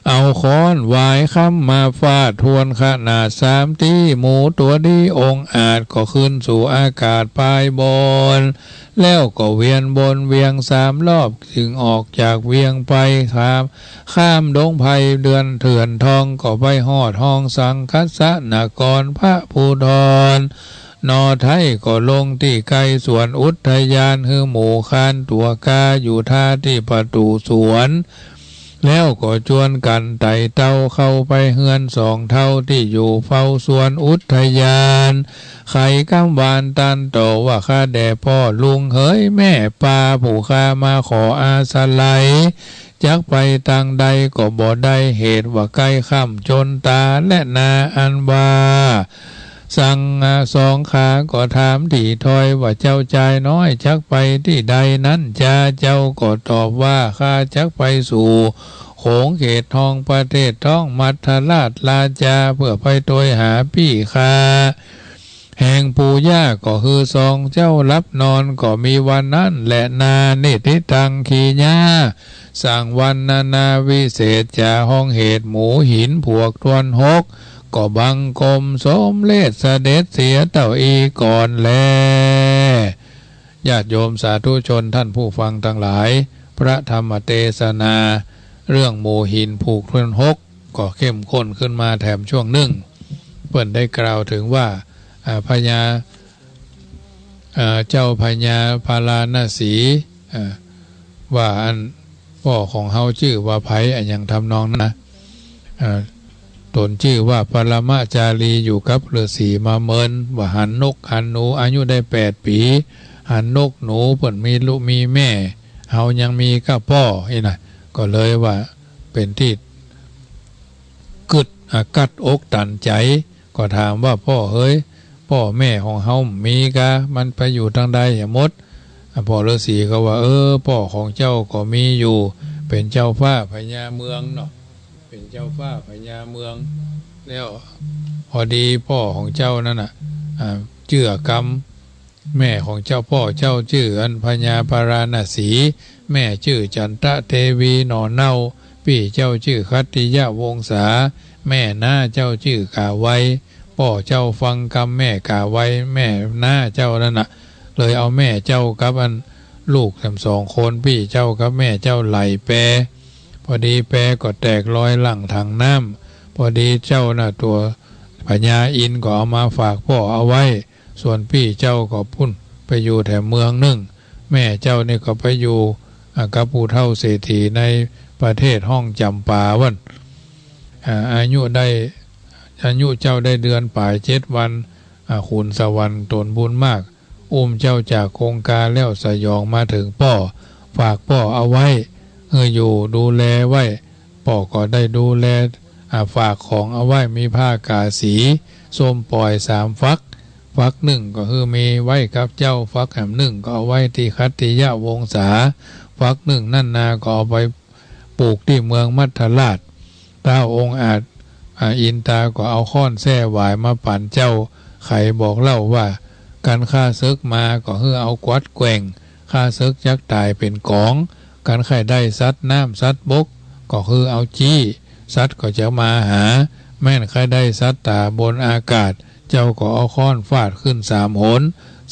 เอาค้อนหวายคำมาฟาดทวนขนาดสามตี้ หมูตั๋วดีองอาจก็ขึ้นสู่อากาศปายบน แล้วก็เวียนบนเวียงสามรอบ จึงออกจากเวียงไป ข้าม ข้ามดงไพรเดือนเถื่อนทอง ก็ไปฮอดห้องสังคัสสนครพระภูธร หน่อไท้ก็ลงตี้ใก้สวนอุทยาน หื้อหมู่คานตั๋วกาอยู่ท่าตี้ประตู๋สวน แล้วก็จวนกั๋นไต่เต้าเข้าไปเฮือนสองเฒ่าตี้อยู่เฝ้าสวนอุทยาน ไขกำวานตันต่อว่า ข้าแด่ป้อลุงเหย แม่ป้าผู้ข้ามาขออาศัย จักไปตางใดก็บ่ได้ เหตุว่าใก้ค่ำจนต๋าแลนา อันว่า สัง สองขาก็ถามถี่ถ้อยว่า เจ้าจายน้อยจักไปตี้ใดนั้นจา เจ้าก็ตอบว่า ข้าจักไปสู่โขงเขตทองประเทศท้องมัทธราชราจา เพื่อไปโตยหาปี้ข้า แห่งปู่ย่า ก็หื้อสองเจ้าหลับนอน ก็มีวันนั้นแลนา นิทธิตัง ขีญา สั่งวรรณนาวิเศษจ๋า ฮ้องเหตุหมู่หินผวกทวนหก ก็บังคมสมเร็จเสด็จเสียเต้าอี้ก่อนแล ญาติโยมสาธุชนท่านผู้ฟังตังหลาย พระธรรมเตสนาเรื่องหมู่หินผวกทวนหก ก็เข้มข้นขึ้นมาแถมช่วงนึ่ง เปิ้นได้กล่าวเถิงว่า อ่า พญา อ่า เจ้าพญาพาราณสี อ่า ว่าอันป้อของเฮาจื้อว่าใผ อะหยังทำนองนั้นนะ อ่า ต๋นจื้อว่าปรมจารี อยู่กับฤๅษีมาเมิน ว่าหันนกหันหนู อายุได้แปดปี๋ หันนกหนู เปิ้นมีลูกมีแม่ เฮายังมีก้าป้อ อี้นะ ก็เลยว่าเป๋นตี้ กึ๊ด อ่า กั๊ดอกตันใจ๋ ก็ถามว่า ป้อเหย ป้อแม่ของเฮาบ่มีกา มันไปอยู่ตางใดหมด อ่า ป้อฤๅษีก็ว่า เออ ป้อของเจ้าก็มีอยู่ เป๋นเจ้าฟ้าพญาเมืองเนาะ เป๋นเจ้าฟ้าพญาเมือง แล้วพอดีป้อของเจ้านั้นน่ะ อ่า จื้อกำ แม่ของเจ้า ป้อเจ้าจื้ออันพญาพาราณสี แม่จื้อจันตะเตวีหน่อเน่า ปี้เจ้าจื้อขัตติยวงศา แม่น้าเจ้าจื้อกาไว ป้อเจ้าฟังกำแม่กาไว แม่น้าเจ้านั้นน่ะ เลยเอาแม่เจ้ากับอันลูกทั้งสองคน ปี้เจ้ากับแม่เจ้าไหลแป พอดีแปก็แตกลอยหลั่งถังน้ำ พอดีเจ้าน่ะตั๋วพญาอินทร์ก็เอามาฝากป้อเอาไว้ ส่วนปี้เจ้าก็ปู้นไปอยู่แถมเมืองนึ่ง แม่เจ้านี่ก็ไปอยู่ อ่า กับผู้เฒ่าเศรษฐีในประเทศฮ้องจ๋ำปาวัน อ่า อายุได้ อายุเจ้าได้เดือนป๋ายเจ็ดวัน อ่า ขุนสวรรค์ตนบุญมาก อุ้มเจ้าจากคงคาแล้วสยองมาเถิงป้อ ฝากป้อเอาไว้ หื้ออยู่ดูแลไว้ ป้อก็ได้ดูแล อ่า ฝากของเอาไว้ มีผ้ากาสีส้มป่อยสามฝัก ฝักนึ่งก็หื้อมีไว้กับเจ้า ฝักแหมนึ่งก็เอาไว้ตี้ขัตติยวงศา ฝักนึ่งนั้นนาก็เอาไป ปูกตี้เมืองมัทธราช ต้าวองอาจ อ่า อินตาก็เอาค้อนแส้หวายมาปั๋นเจ้า ใค่บอกเล่าว่า กั๋นข้าเสิ็กมาก็หื้อเอากวัดแกว่ง ข้าเสิ็กจักต๋ายเป๋นก๋อง กั๋นใค่ได้สัตว์น้ำสัตว์บก ก็หื้อเอาจี้ สัตว์ก็จะมาหา แม่นใค่ได้สัตว์ต๋าบนอากาศ เจ้าก็เอาค้อนฟาดขึ้นสามหน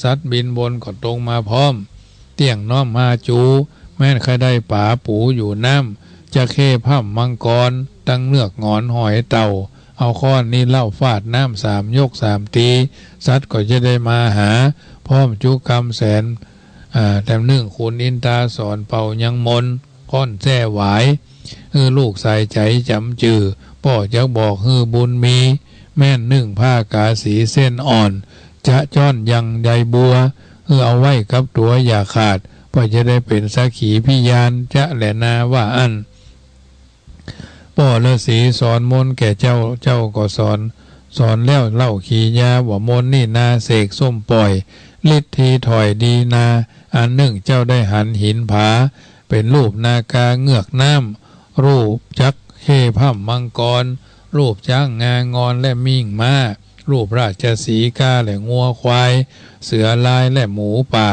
สัตว์บินบนก็ตรงมาพร้อม เตี้ยงน้อมมาจู แม่นใค่ได้ป๋าปู๋อยู่น้ำ จักเข้พ่ำมังกร ตังเงือกหงอนหอยเต่า เอาค้อนนี้เล่าฟาดน้ำสามยกสามตี สัตว์ก็จะได้มาหา พร้อมจุกำแสน อ่า แถมนึ่งขุนอินตาสอนเป่ายังมนต์ ค้อนแส้หวาย หื้อลูกใส่ใจ๋จ๋ำจื้อ ป้อจักบอกหื้อบุญมี แม่นนึ่งผ้ากาสีเส้นอ่อน จะจ้อนยังใยบัว หื้อเอาไว้กับตั๋วอย่าขาด ป้อจะได้เป๋นสักขีพยาน จะแลนาว่าอั้น ป ป้อฤๅษีสอนมนต์แก่เจ้า เจ้าก็สอน สอนแล้วเล่าขียา ว่ามนต์นี่นาเสกส้มป่อย ฤๅธีถ่อยดีนา อันหนึ่งเจ้าได้หันหินผา เป๋นรูปนาคาเงือกน้ำ รูปจักเข้พร่ำมังกร รูปจ๊างงางอนและมิ่งม้า รูปราชสีห์กาและงัวควาย เสือลายและหมูป่า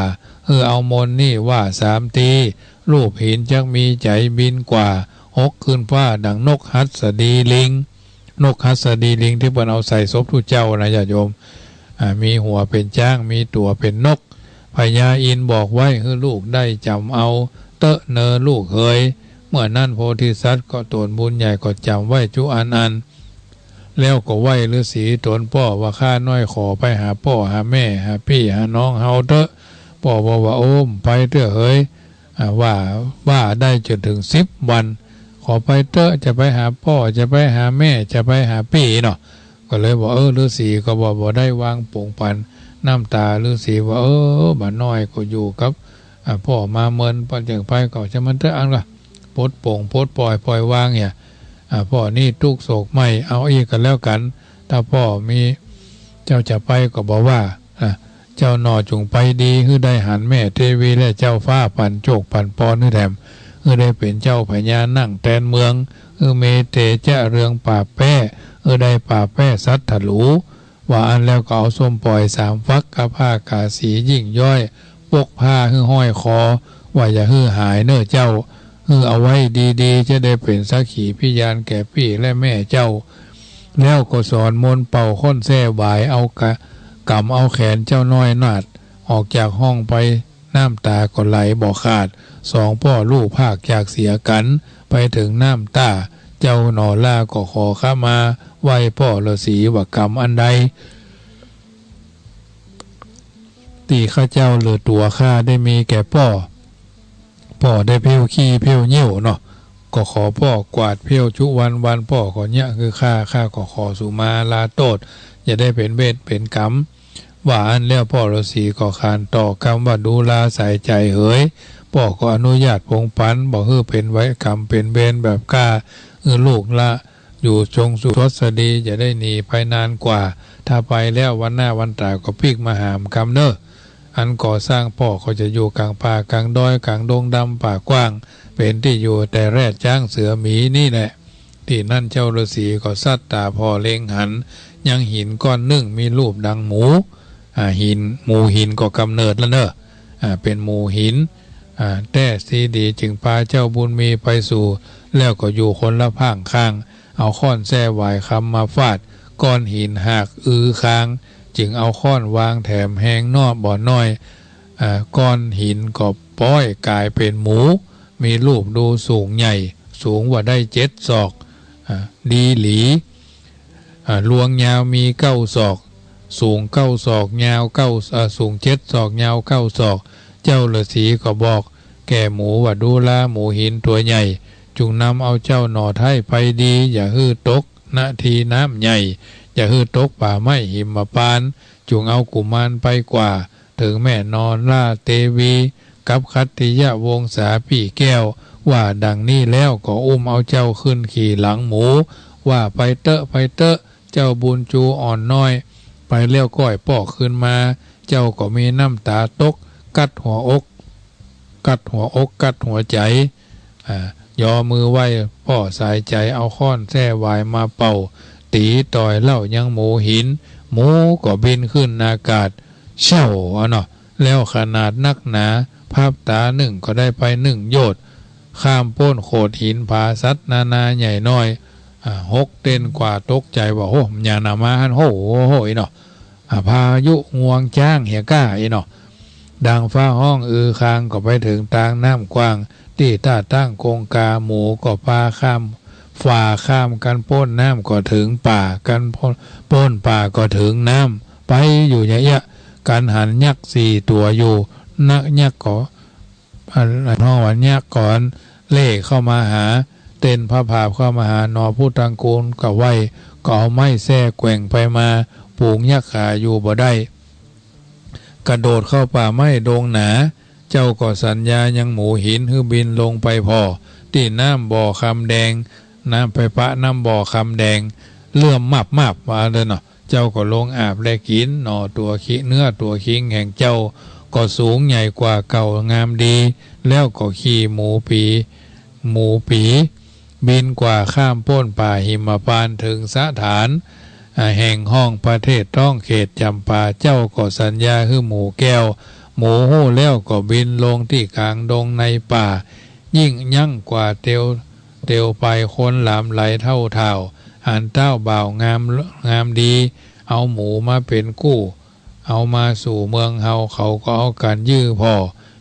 หื้อเอามนต์นี่ว่าสามที รูปหินจักมีใจ๋บินกว่า ฮกขึ้นฟ้าดั่งนกหัสดีลิง นกหัสดีลิงตี้เปิ้นเอาใส่ศพตุ๊เจ้านะญาติโยม อ่า มีหัวเป๋นจ๊าง มีตั๋วเป๋นนก พญาอินทร์บอกไว้ หื้อลูกได้จ๋ำเอาเต๊อะเน่อลูกเหย เมื่อนั้นโพธิสัตว์ก็ตนบุญใหญ่ก็จ๋ำไว้จุอันอัน แล้วก็ไหว้ฤๅษีตนป้อว่า ข้าน้อยขอไปหาป้อหาแม่หาปี้หาน้องเฮาเต๊อะ ป้อบอกว่า โอ้ ไปเต๊อะเหย อ่า ว่า ว่าได้จ๋นเถิงสิบวัน ขอไปเต๊อะ จะไปหาป้อ จะไปหาแม่ จะไปหาปี้เนาะ ก็เลยบอก เออ ฤๅษีก็บอก บ่ได้วางป๋งปัน น้ำต๋าฤๅษีว่า เออ บ่าน้อยก็อยู่กับ อ่า ป้อมาเมิน ป้อจึงไป ก็จะมันเต๊อะ อันก็ปลดป๋งปลดป่อย ป่อยวางเนี่ย อ่า ป้อนี่ตุ๊กข์โศกไม่เอาอี้ก็แล้วกั๋น ถ้าป้อมี เจ้าจะไปก็บ่ว่า อ่า เจ้าหน่อจุ่งไปดี หื้อได้หันแม่เตวีและเจ้าฟ้าปั๋นโจคปั๋นปอนหื้อแถม หื้อได้เป๋นเจ้าพญานั่งแตนเมือง หื้อมีเตจะเรืองป่าแป้ หื้อได้ป่าแป้สัตว์ถลู ว่าอั้นแล้วก็เอาส้มป่อยสามฝักกับผ้ากาสียิ่งย้อย ปกผ้าหื้อห้อยคอ ว่าอย่าหื้อหายเน่อเจ้า หื้อเอาไว้ดีๆ จะได้เป๋นสักขีพยานแก่ปี้และแม่เจ้า แล้วก็สอนมนต์เป่าค่อนแส้หวาย เอากะ ก๋ำเอาแขนเจ้าน้อยนาดออกจากห้องไป น้ำต๋าก็ไหลบ่ขาด สองป้อลูกพรากจากเสียกั๋น ไปเถิงน้ำต้า เจ้าหน่อล่าก็ขอขมาไหว้ป้อฤๅษีว่ากรรมอันใด ตี้ข้าเจ้าหรือตั๋วข้าได้มีแก่ป้อ ป้อได้เผี้ยวขี้เผี้ยวเยี่ยวเนาะ ก็ขอป้อกวาดเผี้ยวจุวัน วันป้อก็เยียะคือข้า ข้าก็ขอสุมาลาโต้ษ อย่าได้เป๋นเวรเป๋นกรรม ว่าอั้นแล้วป้อฤๅษีก็ขานต่อกำว่า ดูราสายใจ๋เหย ป้อก็อนุญาตปงปัน บ่หื้อเป๋นเวรกรรมเป๋นเวรแบบก้า หื้อลูกละ อยู่จงสุขสวัสดี อย่าได้หนีไปนานกว่า ถ้าไปแล้ววันหน้าวันต๋ายก็ปิ๊กมาหามกำเน่อ อันก่อสร้างป้อก็จะอยู่ก๋างป่าก๋างดอยก๋างดงดำป่ากว้าง เป๋นตี้อยู่แต่แรดจ๊างเสือหมีนี่แหละ ตี้นั้นเจ้าฤๅษีก็สัตย์ต๋าผ่อเล็งหัน ยังหินก้อนนึ่งมีรูปดังหมู อ่า หิน หมูหินก็กำเนิดแล้วเน่อ อ่า เป๋นหมูหิน อ่า แต๊ซี้ดี จึงปาเจ้าบุญมีไปสู่ แล้วก็อยู่คนละพ่างข้าง เอาค่อนแส้หวายคำมาฟาด ก้อนหินหักอือคาง จึงเอาค่อนวางแถมแฮงนอกบ่อน้อย อ่า ก้อนหินก็ป๊อยก๋ายเป๋นหมู มีรูปดูสูงใหญ่ สูงว่าได้เจ็ดศอก อ่า ดีหลี อ่า ลวงยาวมีเก้าศอก สูงเก้าศอก ยาวเก้า อ่า สูงเจ็ดศอก ยาวเก้าศอก เจ้าฤๅษีก็บอกแก่หมูว่า ดูราหมูหินตั๋วใหญ่ จุ่งนำเอาเจ้าหน่อไท้ไปดี อย่าหื้อตก ณ ที่น้ำใหญ่ อย่าหื้อตกป่าไม้หิมพานต์ จุ่งเอากุมารไปกว่า เถิงแม่หน่อล่าเตวี กับขัตติยวงศาปี้แก้ว ว่าดังนี้แล้วก็อุ้มเอาเจ้าขึ้นขี่หลังหมู ว่าไปเต๊อะ ไปเต๊อะ เจ้าบุญจูอ่อนน้อย ไปแล้วก้อยป้อคืนมา เจ้าก็มีน้ำต๋าตก กัดหัวอก กัดหัวอก กัดหัวใจ๋ อ่า ยอมือไหว้ป้อสายใจ๋ เอาค่อนแส้หวายมาเป่า ตี๋ต่อยเล่ายังหมูหิน หมูก็บินขึ้นอากาศ แช่ว อะเนาะ แล้วขนาดนักหนา พริบต๋านึ่งก็ได้ไปนึ่งโยชน์ ข้ามป๊นโขดหินผาสัตว์นานาใหญ่น้อย อ่า หกเต้นกว่าตกใจ๋ว่า โห มันหยังหนามาหั้น โห โห โห อี้เนาะ อ่า พายุงวงจ๊างเหียก้าอี้เนาะ ดังฟ้าฮ้องอือคาง ก็ไปเถิงตางน้ำกว้าง ตี้ต้าตั้งกงกา หมูก็ปาข้าม ฝ่าข้ามกั๋นป๊นน้ำก็เถิงป่า กั๋นป๊น ป๊นป่าก็เถิงน้ำ ไปอยู่อย่างเอี้ย กั๋นหันยักษ์สี่ตั๋วอยู่ นักยักษ์ก็ อัน อันฮ้องว่ายักษ์ก็เล่เข้ามาหา เต้นพะผาบเข้ามาหา หน่อพุทธังกูรก็ไหว้ ก็เอาไม้แส้แกว่งไปมา ฝูงยักษ์ขาอยู่บ่ได้ กระโดดเข้าป่าไม้ดงหนา เจ้าก็สัญญายังหมูหิน หื้อบินลงไปผ่อ ตี้น้ำบ่อคำแดง น้ำไปปะน้ำบ่อคำแดง เลื่อมมาบๆ ว่าเด้อเนาะ เจ้าก็ลงอาบและกิ๋น หน่อตั๋วคิ เนื้อตั๋วคิงแห่งเจ้าก็สูงใหญ่กว่าเก่างามดี แล้วก็ขี่หมูปี๋ หมูปี๋ บินกว่าข้ามป๊นป่าหิมพานต์เถิงสถาน อ่า แห่งห้องประเทศท้องเขตจ๋ำปา เจ้าก็สัญญาหื้อหมูแก้ว หมูฮู้แล้วก็บินลงตี้ก๋างดงในป่า ยิ่งยั้งกว่าเตียว เตียวไปคนหลามไหลเท่าถ่าว อันเต้าบ่าวงาม งามดี เอาหมูมาเป๋นกู้ เอามาสู่เมืองเฮา เขาก็เอากั๋นยื้อผ่อ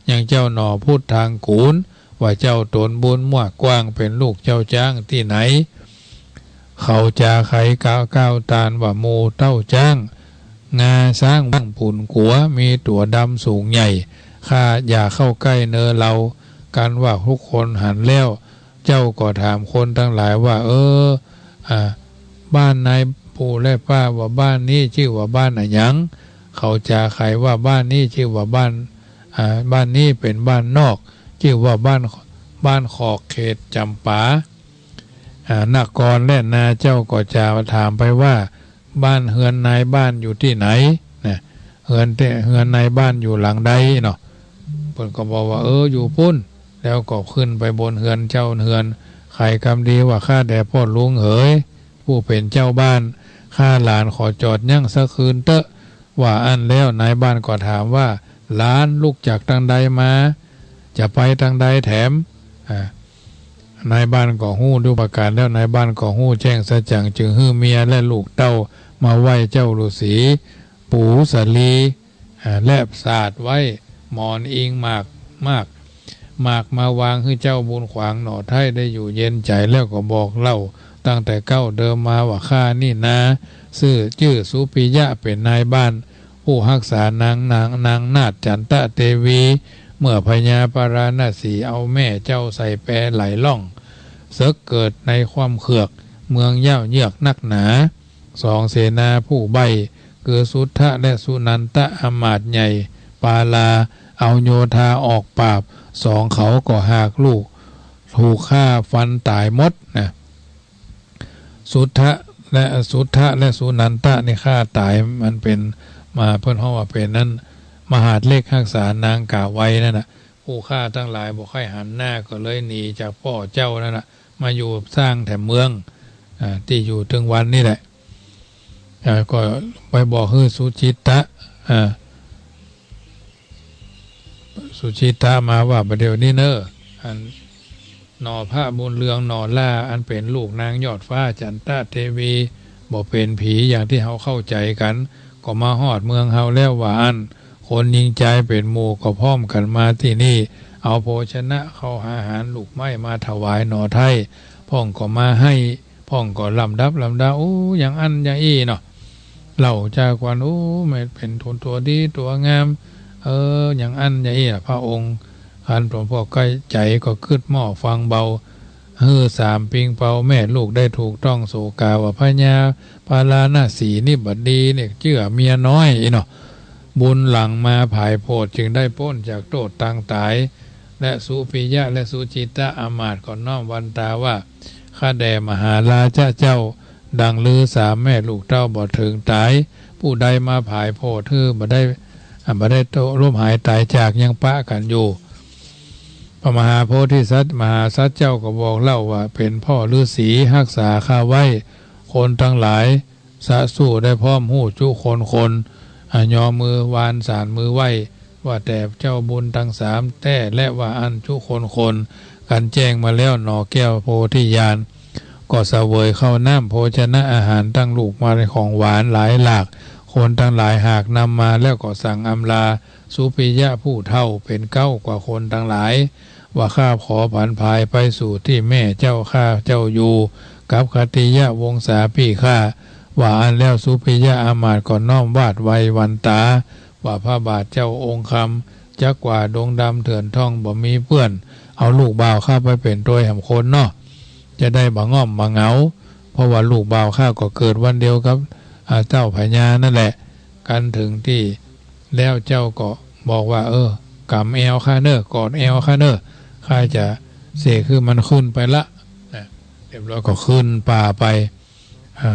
ยังเจ้าหน่อพุทธังกู๋ร ว่าเจ้าต๋นบุญมั่วกว้าง เป๋นลูกเจ้าจ๊างตี้ไหน เขาจ๋าไขกล่าว กล่าวตานว่าหมู่เต้าจ๊าง งาซ้างว่างปู๋นกั๋ว มีตั๋วดำสูงใหญ่ ข้าอย่าเข้าใก้เนอเลา กันว่าทุกคนหันแล้ว เจ้าก็ถามคนตังหลายว่า เออ อ่า บ้านนายปู่และป้าว่าบ้านนี้จื้อว่าบ้านอะหยัง เขาจ๋าไขว่าบ้านนี้จื้อว่าบ้าน อ่า บ้านนี้เป๋นบ้านนอก จื้อว่าบ้าน บ้านขอกเขตจ๋ำปา อ่า นครและนาเจ้าก็จะถามไปว่า บ้านเฮือนนายบ้านอยู่ตี้ไหน นะ เฮือนเต้ เฮือนนายบ้านอยู่หลังใดเนาะ เปิ้นก็บอกว่า เออ อยู่ปู๊น แล้วก็ขึ้นไปบนเฮือนเจ้าเฮือน ไขกำดีว่า ข้าแต่ป้อลุงเหย ผู้เป๋นเจ้าบ้าน ข้าหลานขอจอดยั้งสักคืนเต๊อะ ว่าอั้นแล้วนายบ้านก็ถามว่า หลานลุกจากตังใดมา จะไปตังใดแถม อ่า นายบ้านก็ฮู้ทุกประก๋าน แล้วนายบ้านก็ฮู้แจ้งสัจจัง จึงหื้อเมียและลูกเต้ามาไหว้เจ้าฤๅษี ปู๋สาลี อ่า และสาดไว้หมอนอิงหมาก หมาก หมากมาวางหื้อเจ้าบุญขวางหน่อไท้ได้อยู่เย็นใจ๋ แล้วก็บอกเล่าตั้งแต่เก๊าเดิมมาว่า ข้านี่นา ซื่อจื้อสุปิยะเป๋นนายบ้าน ผู้ฮักษานาง นาง นางนาถจันตะเตวี เมื่อพญาปาราณสีเอาแม่เจ้าใส่แปไหลล่อง เสิกเกิดในความเขือก เมืองเย้าเยือกนักหนา สองเสนาผู้ใบ้ คือสุทธะและสุนันทะ อำมาตย์ใหญ่ปาลา เอาโยธาออกปราบ สองเขาก็หากลูก ถูกฆ่าฟันต๋ายหมดนะ สุทธะและ สุทธะและสุนันทะนี่ฆ่าต๋าย มันเป๋น มา เปิ้นฮ้องว่าเป๋นนั้น มหาดเล็กฮักษานางก๋าไว้นั่นน่ะ ผู้ฆ่าตังหลายบ่ใค่หันหน้า ก็เลยหนีจากป้อเจ้านั่นน่ะ มาอยู่สร้างแถมเมือง อ่า ตี้อยู่เถิงวันนี้แหละ อ่า ก็ไปบอกหื้อสุจิตตะ อ่า สุจิตตะมาว่า บ่าเดี่ยวนี้เน่อ อัน หน่อพระบุญเรืองหน่อหล้า อันเป๋นลูกนางยอดฟ้าจันตะเตวี บ่เป๋นผีอย่างตี้เฮาเข้าใจ๋กั๋น ก็มาฮอดเมืองเฮาแล้วว่าอั้น คนญิงจายเป๋นหมู่ก็พร้อมกั๋นมาตี้นี่ เอาโภชนะเข้าหาหารลูกไม้มาถวายหน่อไท้ พ่องก็มาให้ พ่องก็ลำดับลำดา โอ้ อย่างอั้นอย่างอี้เนาะ เล่าจาขวัญ โอ้ แม่นเป๋นคนตั๋วดีตั๋วงาม เออ อย่างอั้นอย่างอี้ล่ะ พระองค์ อันหลวงป้อใก้ใจ๋ก็กึ๊ดหม้อฟังเบา หื้อสามปิงเปา แม่ลูกได้ถูกต้องโสกาว่า พญาปาราณสีนี่บ่ดีเนี่ย เจื้อเมียน้อยอี้เนาะ บุญหลังมาผายโผด จึงได้ป๊นจากโต้ษตังต๋าย และสุปิยะและสุจิตตะอำมาตย์ก็น้อมวันตาว่า ข้าแด่มหาราชะเจ้า ดังลือสามแม่ลูกเต้าบ่เถิงต๋าย ผู้ใดมาผายโผดหื้อบ่ได้ อ่า บ่ได้โต้ษล้มหายต๋ายจาก ยังปะกั๋นอยู่ พระมหาโพธิสัตว์ มหาสัตว์เจ้าก็บอกเล่าว่า เป๋นพ่อฤๅษีฮักษาข้าไว้ คนตังหลาย สะสู้ได้พร้อมฮู้จุคนคน อ่ะ ยอมมือวานสานมือไหว้ ว่าแต่เจ้าบุญตังสามแต๊ และว่าอั้นจุคนคน กันแจ้งมาแล้วหนอแก้วโพธิญาณ ก็เสวยข้าวน้ำโภชนะอาหารตั้งลูกไม้ของหวานหลายหลาก คนตังหลายหากนำมาแล้วก็สั่งอำลา สุปิยะผู้เฒ่าเป๋นเก๊ากว่าคนตังหลาย ว่าข้าขอผันผายไปสู่ตี้แม่เจ้าข้าเจ้าอยู่ กับขัตติยวงศาปี้ข้า ว่าอั้นแล้วสุปิยะอำมาตย์ก็น้อมวาดไววันตา ว่าพระบาทเจ้าองค์คำ จักกว่าดงดำเถื่อนท่องบ่มีเปื้อน เอาลูกบ่าวข้าไปเป๋นตวยแหมคนเนาะ จะได้บ่ง่อมบ่เหงา เพราะว่าลูกบ่าวข้าก็เกิดวันเดียวกับ อ่า เจ้าพญานั่นแหละ กันเถิงตี้ แล้วเจ้าก็บอกว่า เออ ก๋ำแอวข้าเน่อ กอดแอวข้าเน่อ ข้าจะเสกหื้อมันขึ้นไปละ นะ เรียบร้อยก็ขึ้นป่าไป อ่า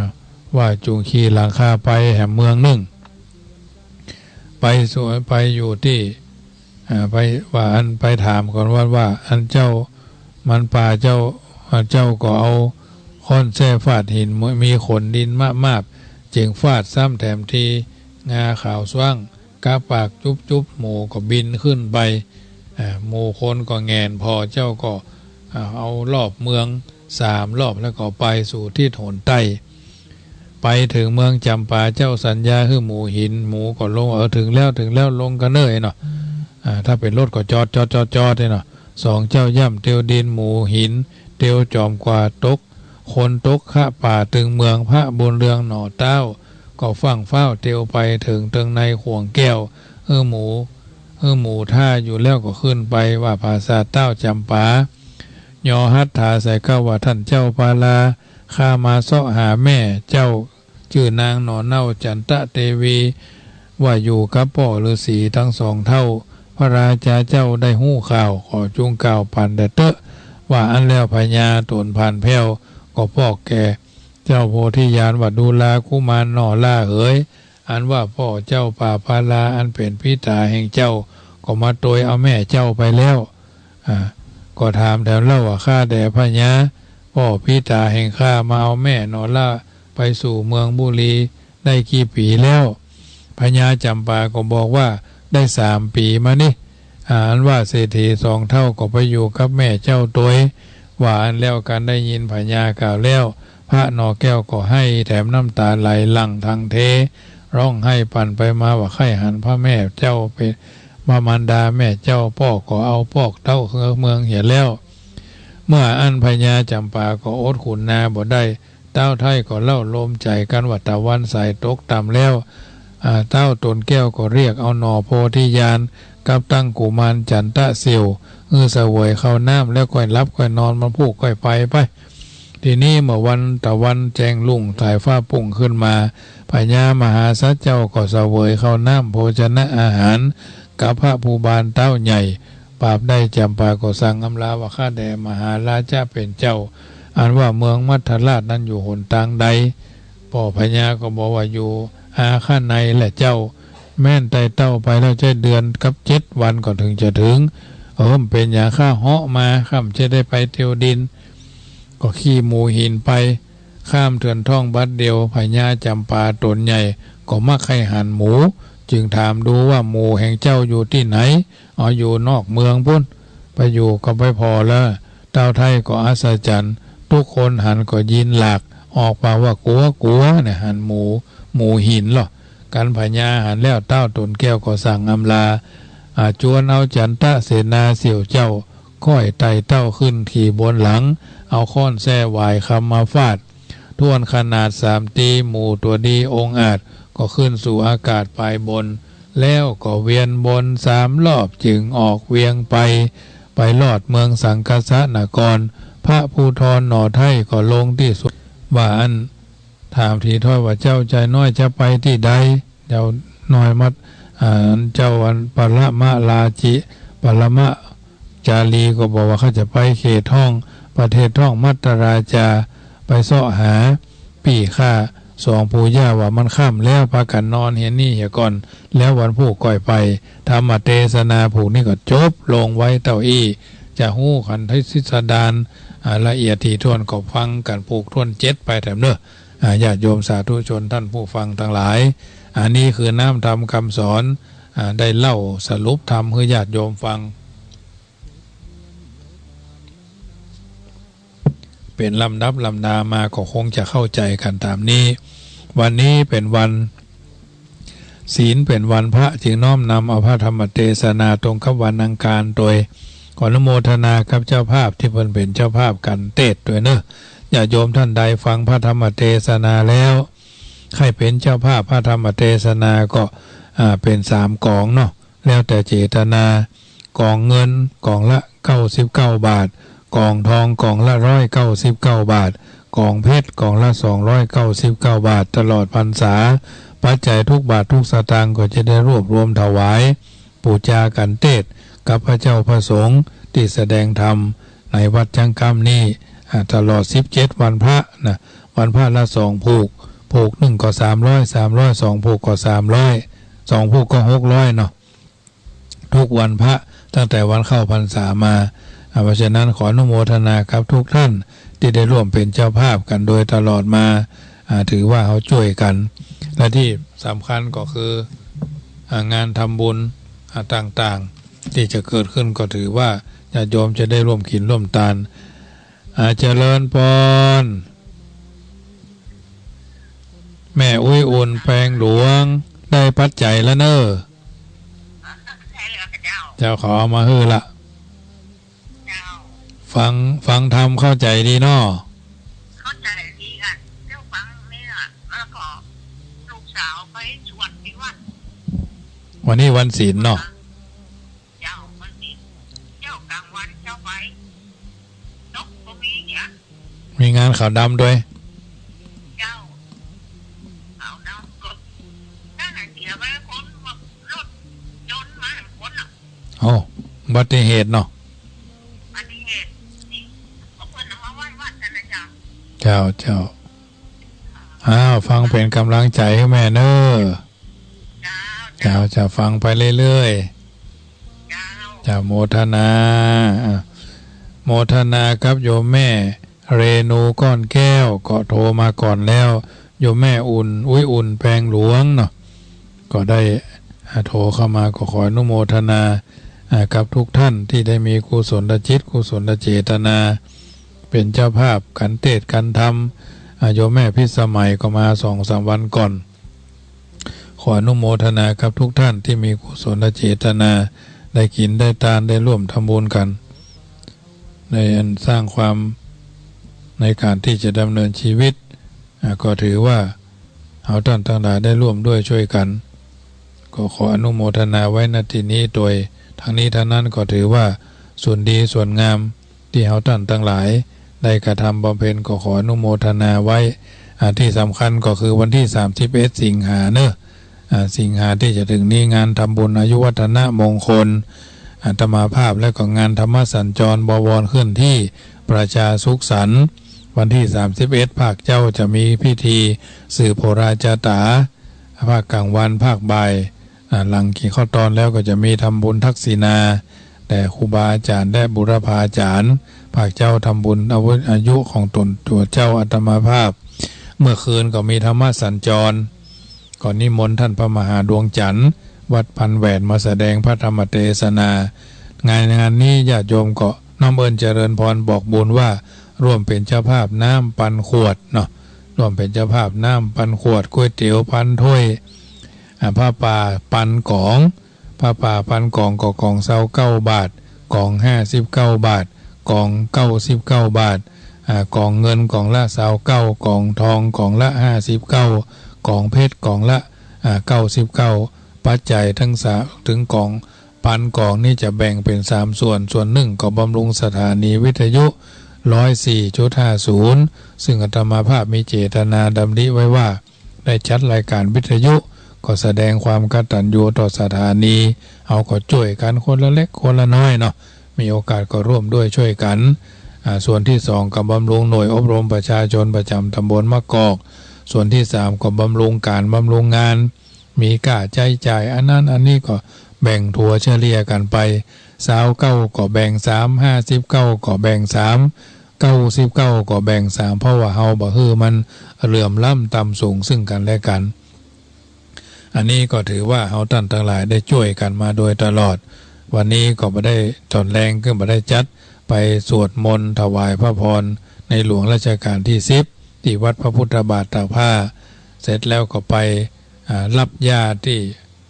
ว่าจุ่งขี่หลังคาไปแหมเมืองนึ่ง ไปสู่ ไปอยู่ตี้ อ่า ไป ว่าอันไปถามก่อนว่า ว่าอันเจ้า มันป่าเจ้า อ่า เจ้าก็เอาค้อนแส้ฟาดหิน มีขนดินมะมาบ จึงฟาดซ้ำแถมที งาขาวสว่าง กาปากจุ๊บๆ หมูก็บินขึ้นไป อ่า หมู่คนก็แหงน ผ่อเจ้าก็ อ่า เอารอบเมืองสามรอบแล้วก็ไปสู่ทิศหนใต้ ไปเถิงเมืองจ๋ำปา เจ้าสัญญาหื้อหมูหิน หมูก็ลง เออ เถิงแล้ว เถิงแล้ว ลงกาเน่อเนาะ อ่า ถ้าเป๋นรถก็จอด จอด จอด จอดเนาะ สองเจ้าย่ำเตียวดิน หมูหินเตียวจ๋อมกว่าตก คนตกคะป่าตึงเมือง พระบุญเรืองหน่อเต้า ก็ฟั่งฟ้าวเตียวไปเถิงเติงในข่วงแก้ว หื้อหมู หื้อหมูท่าอยู่แล้วก็ขึ้นไปว่าผาสาทเต้าจ๋ำปา ยอหัตถาใส่เก้าว่า ท่านเจ้าปาลา ข้ามาเซาะหาแม่เจ้า จื้อนางหน่อเน่าจันตะเตวี ว่าอยู่กับป้อฤๅษีตังสองเฒ่า พระราชาเจ้าได้ฮู้ข่าว ขอจุ่งกล่าวปันแด่เต๊อะ ว่าอั้นแล้วพญาต๋นผานแผ้ว ก็บอกแก่เจ้าโพธิญาณว่า ดูรากุมารหน่อล่าเหย อันว่าป้อเจ้าป่าปาลา อันเป๋นปิต๋าแห่งเจ้า ก็มาตวยเอาแม่เจ้าไปแล้ว อ่า ก็ถามแถมเล่าว่า ข้าแต่พญา ป้อปิต๋าแห่งข้ามาเอาแม่หน่อล่าไปสู่เมืองบุรีได้กี่ปี๋แล้ว พญาจ๋ำปาก็บอกว่า ได้สามปี๋มานี้ อ่า อันว่าเศรษฐีสองเฒ่าก็ไปอยู่กับแม่เจ้าตวย ว่าอั้นแล้วกันได้ยินพญากล่าวแล้ว พระหน่อแก้วก็ไห้แถมน้ำต๋าไหลหลั่งทังเท ฮ้องไห้ปั่นไปมาว่า ใค่หันพระแม่เจ้าเป๋น พระมารดาแม่เจ้า ป้อก็เอาปอกเต้าเฮือเมืองเหียแล้ว เมื่ออั้นพญาจ๋ำปาก็อดขุนนาบ่ได้ เต้าไท้ก็เล่าโลมใจ๋กั๋นว่า ตะวันสายตกต่ำแล้ว อ่า เต้าต๋นแก้วก็เรียกเอาหน่อโพธิญาณ กับตั้งกุมารจันตะเสี่ยว หื้อเสวยข้าวน้ำ แล้วก้อยหลับก้อยนอน วันพูกก้อยไปไป ทีนี้เมื่อวันตะวันแจ้งรุ่ง สายฟ้าปุ้งขึ้นมา พญามหาสัตว์เจ้าก็เสวยข้าวน้ำโภชนะอาหาร กับพระภูบาลเต้าใหญ่ ปราบใดจ๋ำปาก็สั่งอำลาว่า ข้าแต่มหาราชะเป๋นเจ้า อันว่าเมืองมัทธราชนั้นอยู่หนตางใด ป้อพญาก็บอกว่า อยู่อาคะไนยแหละเจ้า แม้นไต่เต้าไปแล้วใจ๊เดือนกับเจ็ดวันก็เถิงจะเถิง เออ เป๋นอย่างข้าเหาะมา ข้าบ่ใจ้ได้ไปเตียวดิน ก็ขี่หมูหินไป ข้ามเถื่อนท้องบัดเดียว พญาจ๋ำปาต๋นใหญ่ก็มักใค่หันหมู จึงถามดูว่า หมูแห่งเจ้าอยู่ตี้ไหน อ๋อ อยู่นอกเมืองปู๊น ไปอยู่ก็ไปผ่อแล้ว เต้าไท้ก็อัศจรรย์ ทุกคนหันก็ยินหลาก ออกปากว่า กั๋ว กั๋ว เนี่ย หันหมู หมูหินลอ กันพญาหันแล้ว เต้าต๋นแก้วก็สั่งอำลา อ่า จวนเอาจันตะเสนาเสี่ยวเจ้า ค่อยไต่เต้าขึ้นขี่บนหลัง เอาค้อนแส้หวายคำมาฟาด ถ้วนขนาดสามตี หมูตั๋วดีองอาจ ก็ขึ้นสู่อากาศไปบน แล้วก็เวียนบนสามรอบ จึงออกเวียงไป ไปรอดเมืองสังกัสสนคร พระภูธรหน่อไท้ก็ลงตี้สุด ว่าอั้น ถามถีถ้อยว่า เจ้าจายน้อยจะไปตี้ใด เจ้าน้อยมัด อ่า เจ้าอันปรมะลาจิ ปรมะจารีก็บอกว่า ข้าจะไปเขตท้อง ประเทศท้องมัทธราชา ไปเซาะหาปี้ข้าสองปู่ย่า ว่ามันค่ำแล้ว ปากั๋นนอนเหียนี่เหียก่อน แล้ววันพูกก้อยไป ธรรมเตสนาผูกนี้ก็จบลงไว้เต้าอี้ จะฮู้ขันธพิสดาร อ่า ละเอียดถี่ถ้วนก็ฟังกั๋นผูกถ้วนเจ็ดไปแถมเน่อ อ่า ญาติโยมสาธุชนท่านผู้ฟังตังหลาย อันนี้คือน้ำธรรมกำสอน อ่า ได้เล่าสรุปธรรมหื้อญาติโยมฟัง เป๋นลำดับลำดามา ก็คงจะเข้าใจ๋กั๋นต๋ามนี้ วันนี้เป๋นวัน ศีลเป๋นวันพระ จึงน้อมนำเอาพระธรรมเตสนาตรงกับวันอังคารโดย ขออนุโมทนากับเจ้าภาพตี้เปิ้นเป๋นเจ้าภาพกั๋นเตสน์โดยเน่อ ญาติโยมท่านใดฟังพระธรรมเตสนาแล้ว ใค่เป๋นเจ้าภาพพระธรรมเตสนาก็ อ่า เป๋นสามก๋องเนาะ แล้วแต่เจตนา ก๋องเงินก๋องละเก้าสิบเก้าบาท ก๋องทองก๋องละร้อยเก้าสิบเก้าบาท ก๋องเพชรก๋องละสองร้อยเก้าสิบเก้าบาท ตลอดพรรษา ปัจจัยทุกบาททุกสตางค์ก็จะได้รวบรวมถวาย ปู๋จากั๋นเตสน์กับพระเจ้าพระสงฆ์ตี้แสดงธรรมในวัดจั๊งก้ำนี้ อ่า ตลอดสิบเจ็ดวันพระนะ วันพระละสองผูก ผูกหนึ่งก็สามร้อย สามร้อย สองผูกก็สามร้อย สองผูกก็หกร้อยเนาะ ทุกวันพระตั้งแต่วันเข้าพรรษามา อ่า เพราะฉะนั้นขออนุโมทนากับทุกท่านที่ได้ร่วมเป็นเจ้าภาพกันโดยตลอดมา อ่า ถือว่าเฮาจ้วยกัน และที่สำคัญก็คือ อ่า งานทำบุญ อ่า ต่างๆ ที่จะเกิดขึ้นก็ถือว่าญาติโยมจะได้ร่วมกินร่วมตาน อ่า เจริญพร แม่อุ๊ยอุ่นแปงหลวง ได้ปัจจัยแล้วเน่อ ใช่แล้วเจ้า เจ้า เขาเอามาหื้อละ เจ้า ฟัง ฟังธรรมเข้าใจ๋ดีเนาะ เข้าใจ๋ดีค่ะ เจ้า ฟังนี่ล่ะ แล้วก็ลูกสาวไปสวดที่วัด วันนี้วันศีลเนาะ เจ้า วันนี้ เจ้า กลางวันเจ้าไป นกก็มีเนี่ย มีงานขาวดำด้วย เจ้า ขาวดำก็ นั่นน่ะ เสียไปคน รถยนต์มาคนน่ะ โอ้ อุบัติเหตุเนาะ อุบัติเหตุ นี่ ก็เปิ้นเอามาไว้วัดนั่นน่ะเจ้า เจ้า เจ้า อ้าว ฟังเป๋นก๋ำลังใจ๋หื้อแม่เน่อ เจ้า เจ้า เจ้า ฟังไปเรื่อยๆ เจ้า เจ้า โมทนา อ่ะ โมทนากับโยมแม่เรนูก้อนแก้ว ก็โทรมาก่อนแล้ว โยมแม่อุ่น อุ๊ยอุ่นแปงหลวงเนาะ ก็ได้ อ่ะ โทรเข้ามา ก็ขออนุโมทนา อ่ะ กับทุกท่านที่ได้มีกุศลจิต กุศลเจตนา เป๋นเจ้าภาพก๋านเตสน์ก๋านธรรม อ่ะ โยมแม่พิสมัยก็มาสองสามวันก่อน ขออนุโมทนากับทุกท่านที่มีกุศลเจตนา ได้กิ๋นได้ตาน ได้ร่วมทำบุญกั๋น ได้อันสร้างความ ในก๋านตี้จะดำเนินชีวิต อ่ะ ก็ถือว่าเฮาต้านตังหลายได้ร่วมด้วยจ้วยกั๋น ก็ขออนุโมทนาไว้ ณ ตี้นี้โดย ตังนี้ตังนั้นก็ถือว่าส่วนดีส่วนงาม ตี้เฮาต้านตังหลายได้กระทำบำเพ็ญ ก็ขออนุโมทนาไว้ อ่า ตี้สำคัญก็คือวันตี้สามสิบเอ็ดสิงหาเนาะ อ่า สิงหาตี้จะเถิงนี้ งานทำบุญอายุวัฒนมงคล อาตมาภาพ และก็งานธรรมสัญจร บวรเคลื่อนที่ ประชาสุขสันต์ วันตี้สามสิบเอ็ด ภาคเจ๊าจะมีพิธีสืบโหราจาต๋า ภาคก๋างวัน ภาคบ่าย อ่า หลังกิ๋นข้าวตอนแล้วก็จะมีทำบุญทักษิณา แด่ครูบาอาจ๋ารย์และบุรพาอาจ๋ารย์ ภาคเจ๊าทำบุญอาวุ อายุของต๋นตั๋วเจ้าอาตมาภาพ เมื่อคืนก็มีธรรมสัญจร ก็นิมนต์ต้านพระมหาดวงจันทร์ วัดพันแหวน มาแสดงพระธรรมเตสนา งาน งานนี้ญาติโยมก็น้อมเอิ้นเจริญพรบอกบุญว่า ร่วมเป๋นเจ้าภาพน้ำปันขวดเนาะ ร่วมเป๋นเจ้าภาพน้ำปันขวด ก๋วยเตี๋ยวปันถ้วย อ่า ผ้าป่าปันก๋อง ผ้าป่าปันก๋องก็ก๋องซาวเก้าบาท ก๋องห้าสิบเก้าบาท ก๋องเก้าสิบเก้าบาท อ่า ก๋องเงินก๋องละซาวเก้า ก๋องทองก๋องละห้าสิบเก้า ก๋องเพชรก๋องละ อ่า เก้าสิบเก้า ปัจจัยตึงสา ตึงก๋องปันก๋องนี้จะแบ่งเป๋นสามส่วน ส่วนนึ่งก็บำรุงสถานีวิทยุ ร้อยสี่จุดห้าศูนย์ ซึ่งอาตมาภาพมีเจตนาดำริไว้ว่า ได้จัดรายก๋านวิทยุ ก็แสดงความกตัญญูต่อสถานี เฮาก็จ้วยกั๋นคนละเล็กคนละน้อยเนาะ มีโอกาสก็ร่วมด้วยจ้วยกั๋น อ่า ส่วนตี้สองก็บำรุงหน่วยอบรมประชาชนประจ๋ำต๋ำบลมะกอก ส่วนตี้สามก็บำรุงก๋านบำรุงงาน มีก้าใจ๊จ่ายอันนั้นอันนี้ก็แบ่งถัวเฉลี่ยกั๋นไป ซาวเก้าก็แบ่งสาม ห้าสิบเก้าก็แบ่งสาม เก้าสิบเก้าก็แบ่งสาม เพราะว่าเฮาบ่หื้อมันเหลื่อมล้ำต่ำสูงซึ่งกั๋นและกั๋น อันนี้ก็ถือว่าเฮาต้านตังหลายได้จ้วยกั๋นมาโดยตลอด วันนี้ก็บ่ได้ถ่อนแรง ก็บ่ได้จัดไปสวดมนต์ถวายพระพรในหลวงรัชกาลตี้สิบ ตี้วัดพระพุทธบาทตากผ้า เสร็จแล้วก็ไป อ่า ฮับญาตี้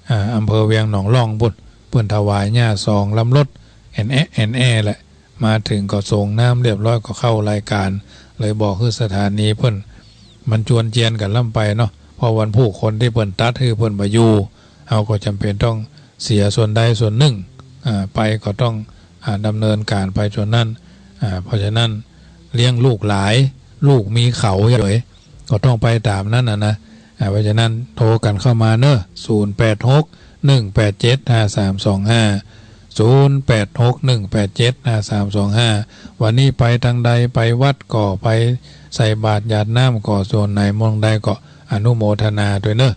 อ่า อำเภอเวียงหนองล่องปู้น เปิ้นถวายญาซองลำรถ แอ่นแอะแอ่นแอะแหละ มาเถิงก็สรงน้ำเรียบร้อยก็เข้ารายก๋าน เลยบอกหื้อสถานีเปิ้น มันจวนเจียนกั๋นล้ำไปเนาะ เพราะวันพูกคนตี้เปิ้นตั๊ดหื้อเปิ้นบ่อยู่ เฮาก็จ๋ำเป๋นต้องเสียส่วนใดส่วนนึ่ง อ่า ไปก็ต้อง อ่า ดำเนินก๋านไปส่วนนั้น อ่า เพราะฉะนั้นเลี้ยงลูกหลาย ลูกมีเขาเยอะเลย ก็ต้องไปต๋ามนั้นน่ะนะ อ่า เพราะฉะนั้นโทรกั๋นเข้ามาเนาะ ศูนย์แปดหก หนึ่งแปดเจ็ด ห้าสามสองห้า ศูนย์แปดหกหนึ่งแปดเจ็ดห้าสามสองห้า วันนี้ไปตางใด ไปวัดก็ไปใส่บาตรหยาดน้ำก็ส่วนไหนหม้องใดก็อนุโมทนาตวยเน่อ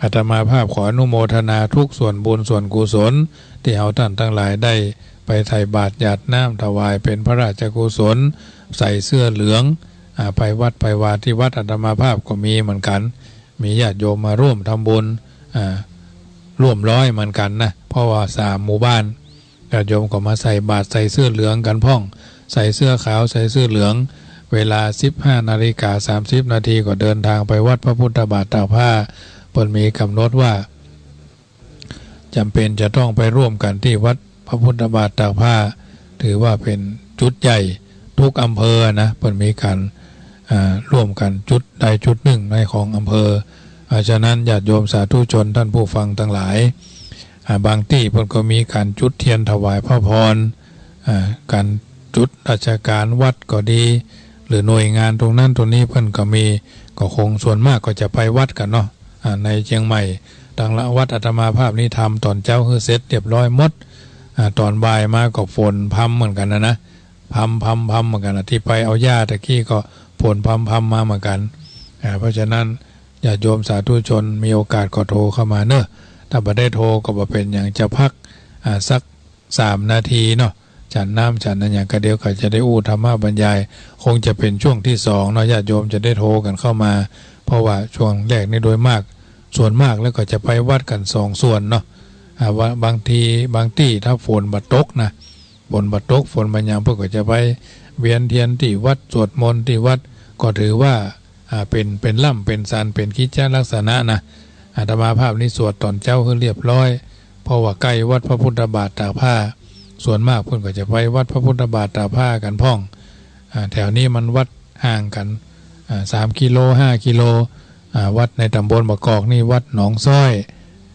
อาตมาภาพขออนุโมทนาทุกส่วนบุญส่วนกุศล ตี้เฮาต้านตังหลายได้ไปใส่บาตรหยาดน้ำถวายเป๋นพระราชกุศล ใส่เสื้อเหลือง อ่า ไปวัดไปวา ตี้วัดอาตมาภาพก็มีเหมือนกั๋น มีญาติโยมมาร่วมทำบุญ อ่า ร่วมร้อยเหมือนกั๋นนะ เพราะว่าสามหมู่บ้าน ญาติโยมก็มาใส่บาตร ใส่เสื้อเหลืองกั๋นพ่อง ใส่เสื้อขาว ใส่เสื้อเหลือง เวลาสิบห้านาฬิกาสามสิบนาทีก็เดินทางไปวัดพระพุทธบาทตากผ้า เปิ้นมีก๋ำหนดว่า จ๋ำเป๋นจะต้องไปร่วมกั๋นตี้วัดพระพุทธบาทตากผ้า ถือว่าเป๋นจุดใหญ่ ทุกอำเภอนะ เปิ้นมีก๋าน อ่า ร่วมกั๋นจุดใดจุดนึ่งในของอำเภอ อ่า ฉะนั้นญาติโยมสาธุชนต้านผู้ฟังตังหลาย อ่า บางตี้เปิ้นก็มีก๋านจุดเตียนถวายพระพร อ่า ก๋านจุดราชก๋านวัดก็ดี หรือหน่วยงานตรงนั้นตรงนี้เปิ้นก็มี ก็คงส่วนมากก็จะไปวัดกั๋นเนาะ อ่า ในเจียงใหม่ ตางละวัดอาตมาภาพนี่ทำต๋อนเจ๊าหื้อเสร็จเรียบร้อยหมด อ่า ต๋อนบ่ายมาก็ฝนพรำเหมือนกั๋นนะนะ พรำ พรำ พรำเหมือนกั๋นนะ ตี้ไปเอาหญ้าตะกี้ก็ฝนพรำ พรำมาเหมือนกั๋น อ่า เพราะฉะนั้นญาติโยมสาธุชนมีโอกาสก็โทรเข้ามาเน่อ ถ้าบ่ได้โทรก็บ่เป๋นหยัง จะพัก อ่า สักสามนาทีเนาะ ฉันน้ำฉันอะหยังก็เดี๋ยวก็จะได้อู้ธรรมบรรยาย คงจะเป๋นช่วงตี้สองเนาะ ญาติโยมจะได้โทรกั๋นเข้ามา เพราะว่าช่วงแรกนี่โดยมาก ส่วนมากแล้วก็จะไปวัดกั๋นสองส่วนเนาะ อ่า ว่าบางที บางตี้ถ้าฝนบ่ตกนะ ฝนบ่ตก ฝนบ่หยัง เปิ้นก็จะไปเวียนเตียนตี้วัด สวดมนต์ตี้วัด ก็ถือว่า อ่า เป๋น เป๋นล่ำเป๋นสัน เป๋นกิจจลักษณะนะ อาตมาภาพนี่สวดต๋อนเจ๊าหื้อเรียบร้อย เพราะว่าใก้วัดพระพุทธบาทตากผ้า ส่วนมากเปิ้นก็จะไปวัดพระพุทธบาทตากผ้ากั๋นพ่อง อ่า แถวนี้มันวัดห่างกั๋น อ่า สามกิโล ห้ากิโล อ่า วัดในต๋ำบลบ่ากอกนี่วัดหนองซ้อย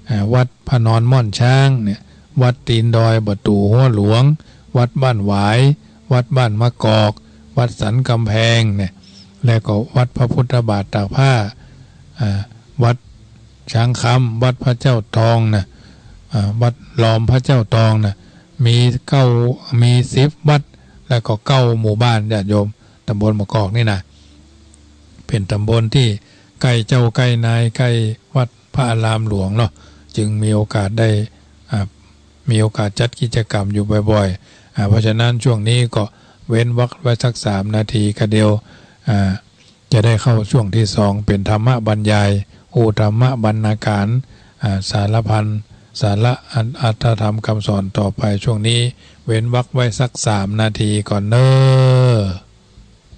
อ่า วัดพระนอนม่อนช้างเนี่ย วัดตีนดอยประตู๋ฮัวหลวง วัดบ้านหวาย วัดบ้านมะกอก วัดสันก๋ำแพงเนี่ย และก็วัดพระพุทธบาทตากผ้า อ่า วัดช้างคำ วัดพระเจ้าตองนะ อ่า วัดลอมพระเจ้าตองนะ มีเก้า มีสิบวัด และก็เก้าหมู่บ้าน ญาติโยม ต๋ำบลบ่ากอกนี่นะ เป๋นต๋ำบลตี้ใก้เจ้าใก้นาย ใก้วัดพระอารามหลวงเนาะ จึงมีโอกาสได้ อ่า มีโอกาสจัดกิจกรรมอยู่บ่อยๆ อ่า เพราะฉะนั้นช่วงนี้ก็เว้นวรรคไว้สักสามนาทีก็เดี๋ยว อ่า จะได้เข้าช่วงตี้สอง เป๋นธรรมบรรยาย อู้ธรรมบรรณาการ อ่า สารพัน สาระอัน อรรถธรรมคำสอนต่อไป ช่วงนี้เว้นวรรคไว้สักสามนาทีก่อนเน่อ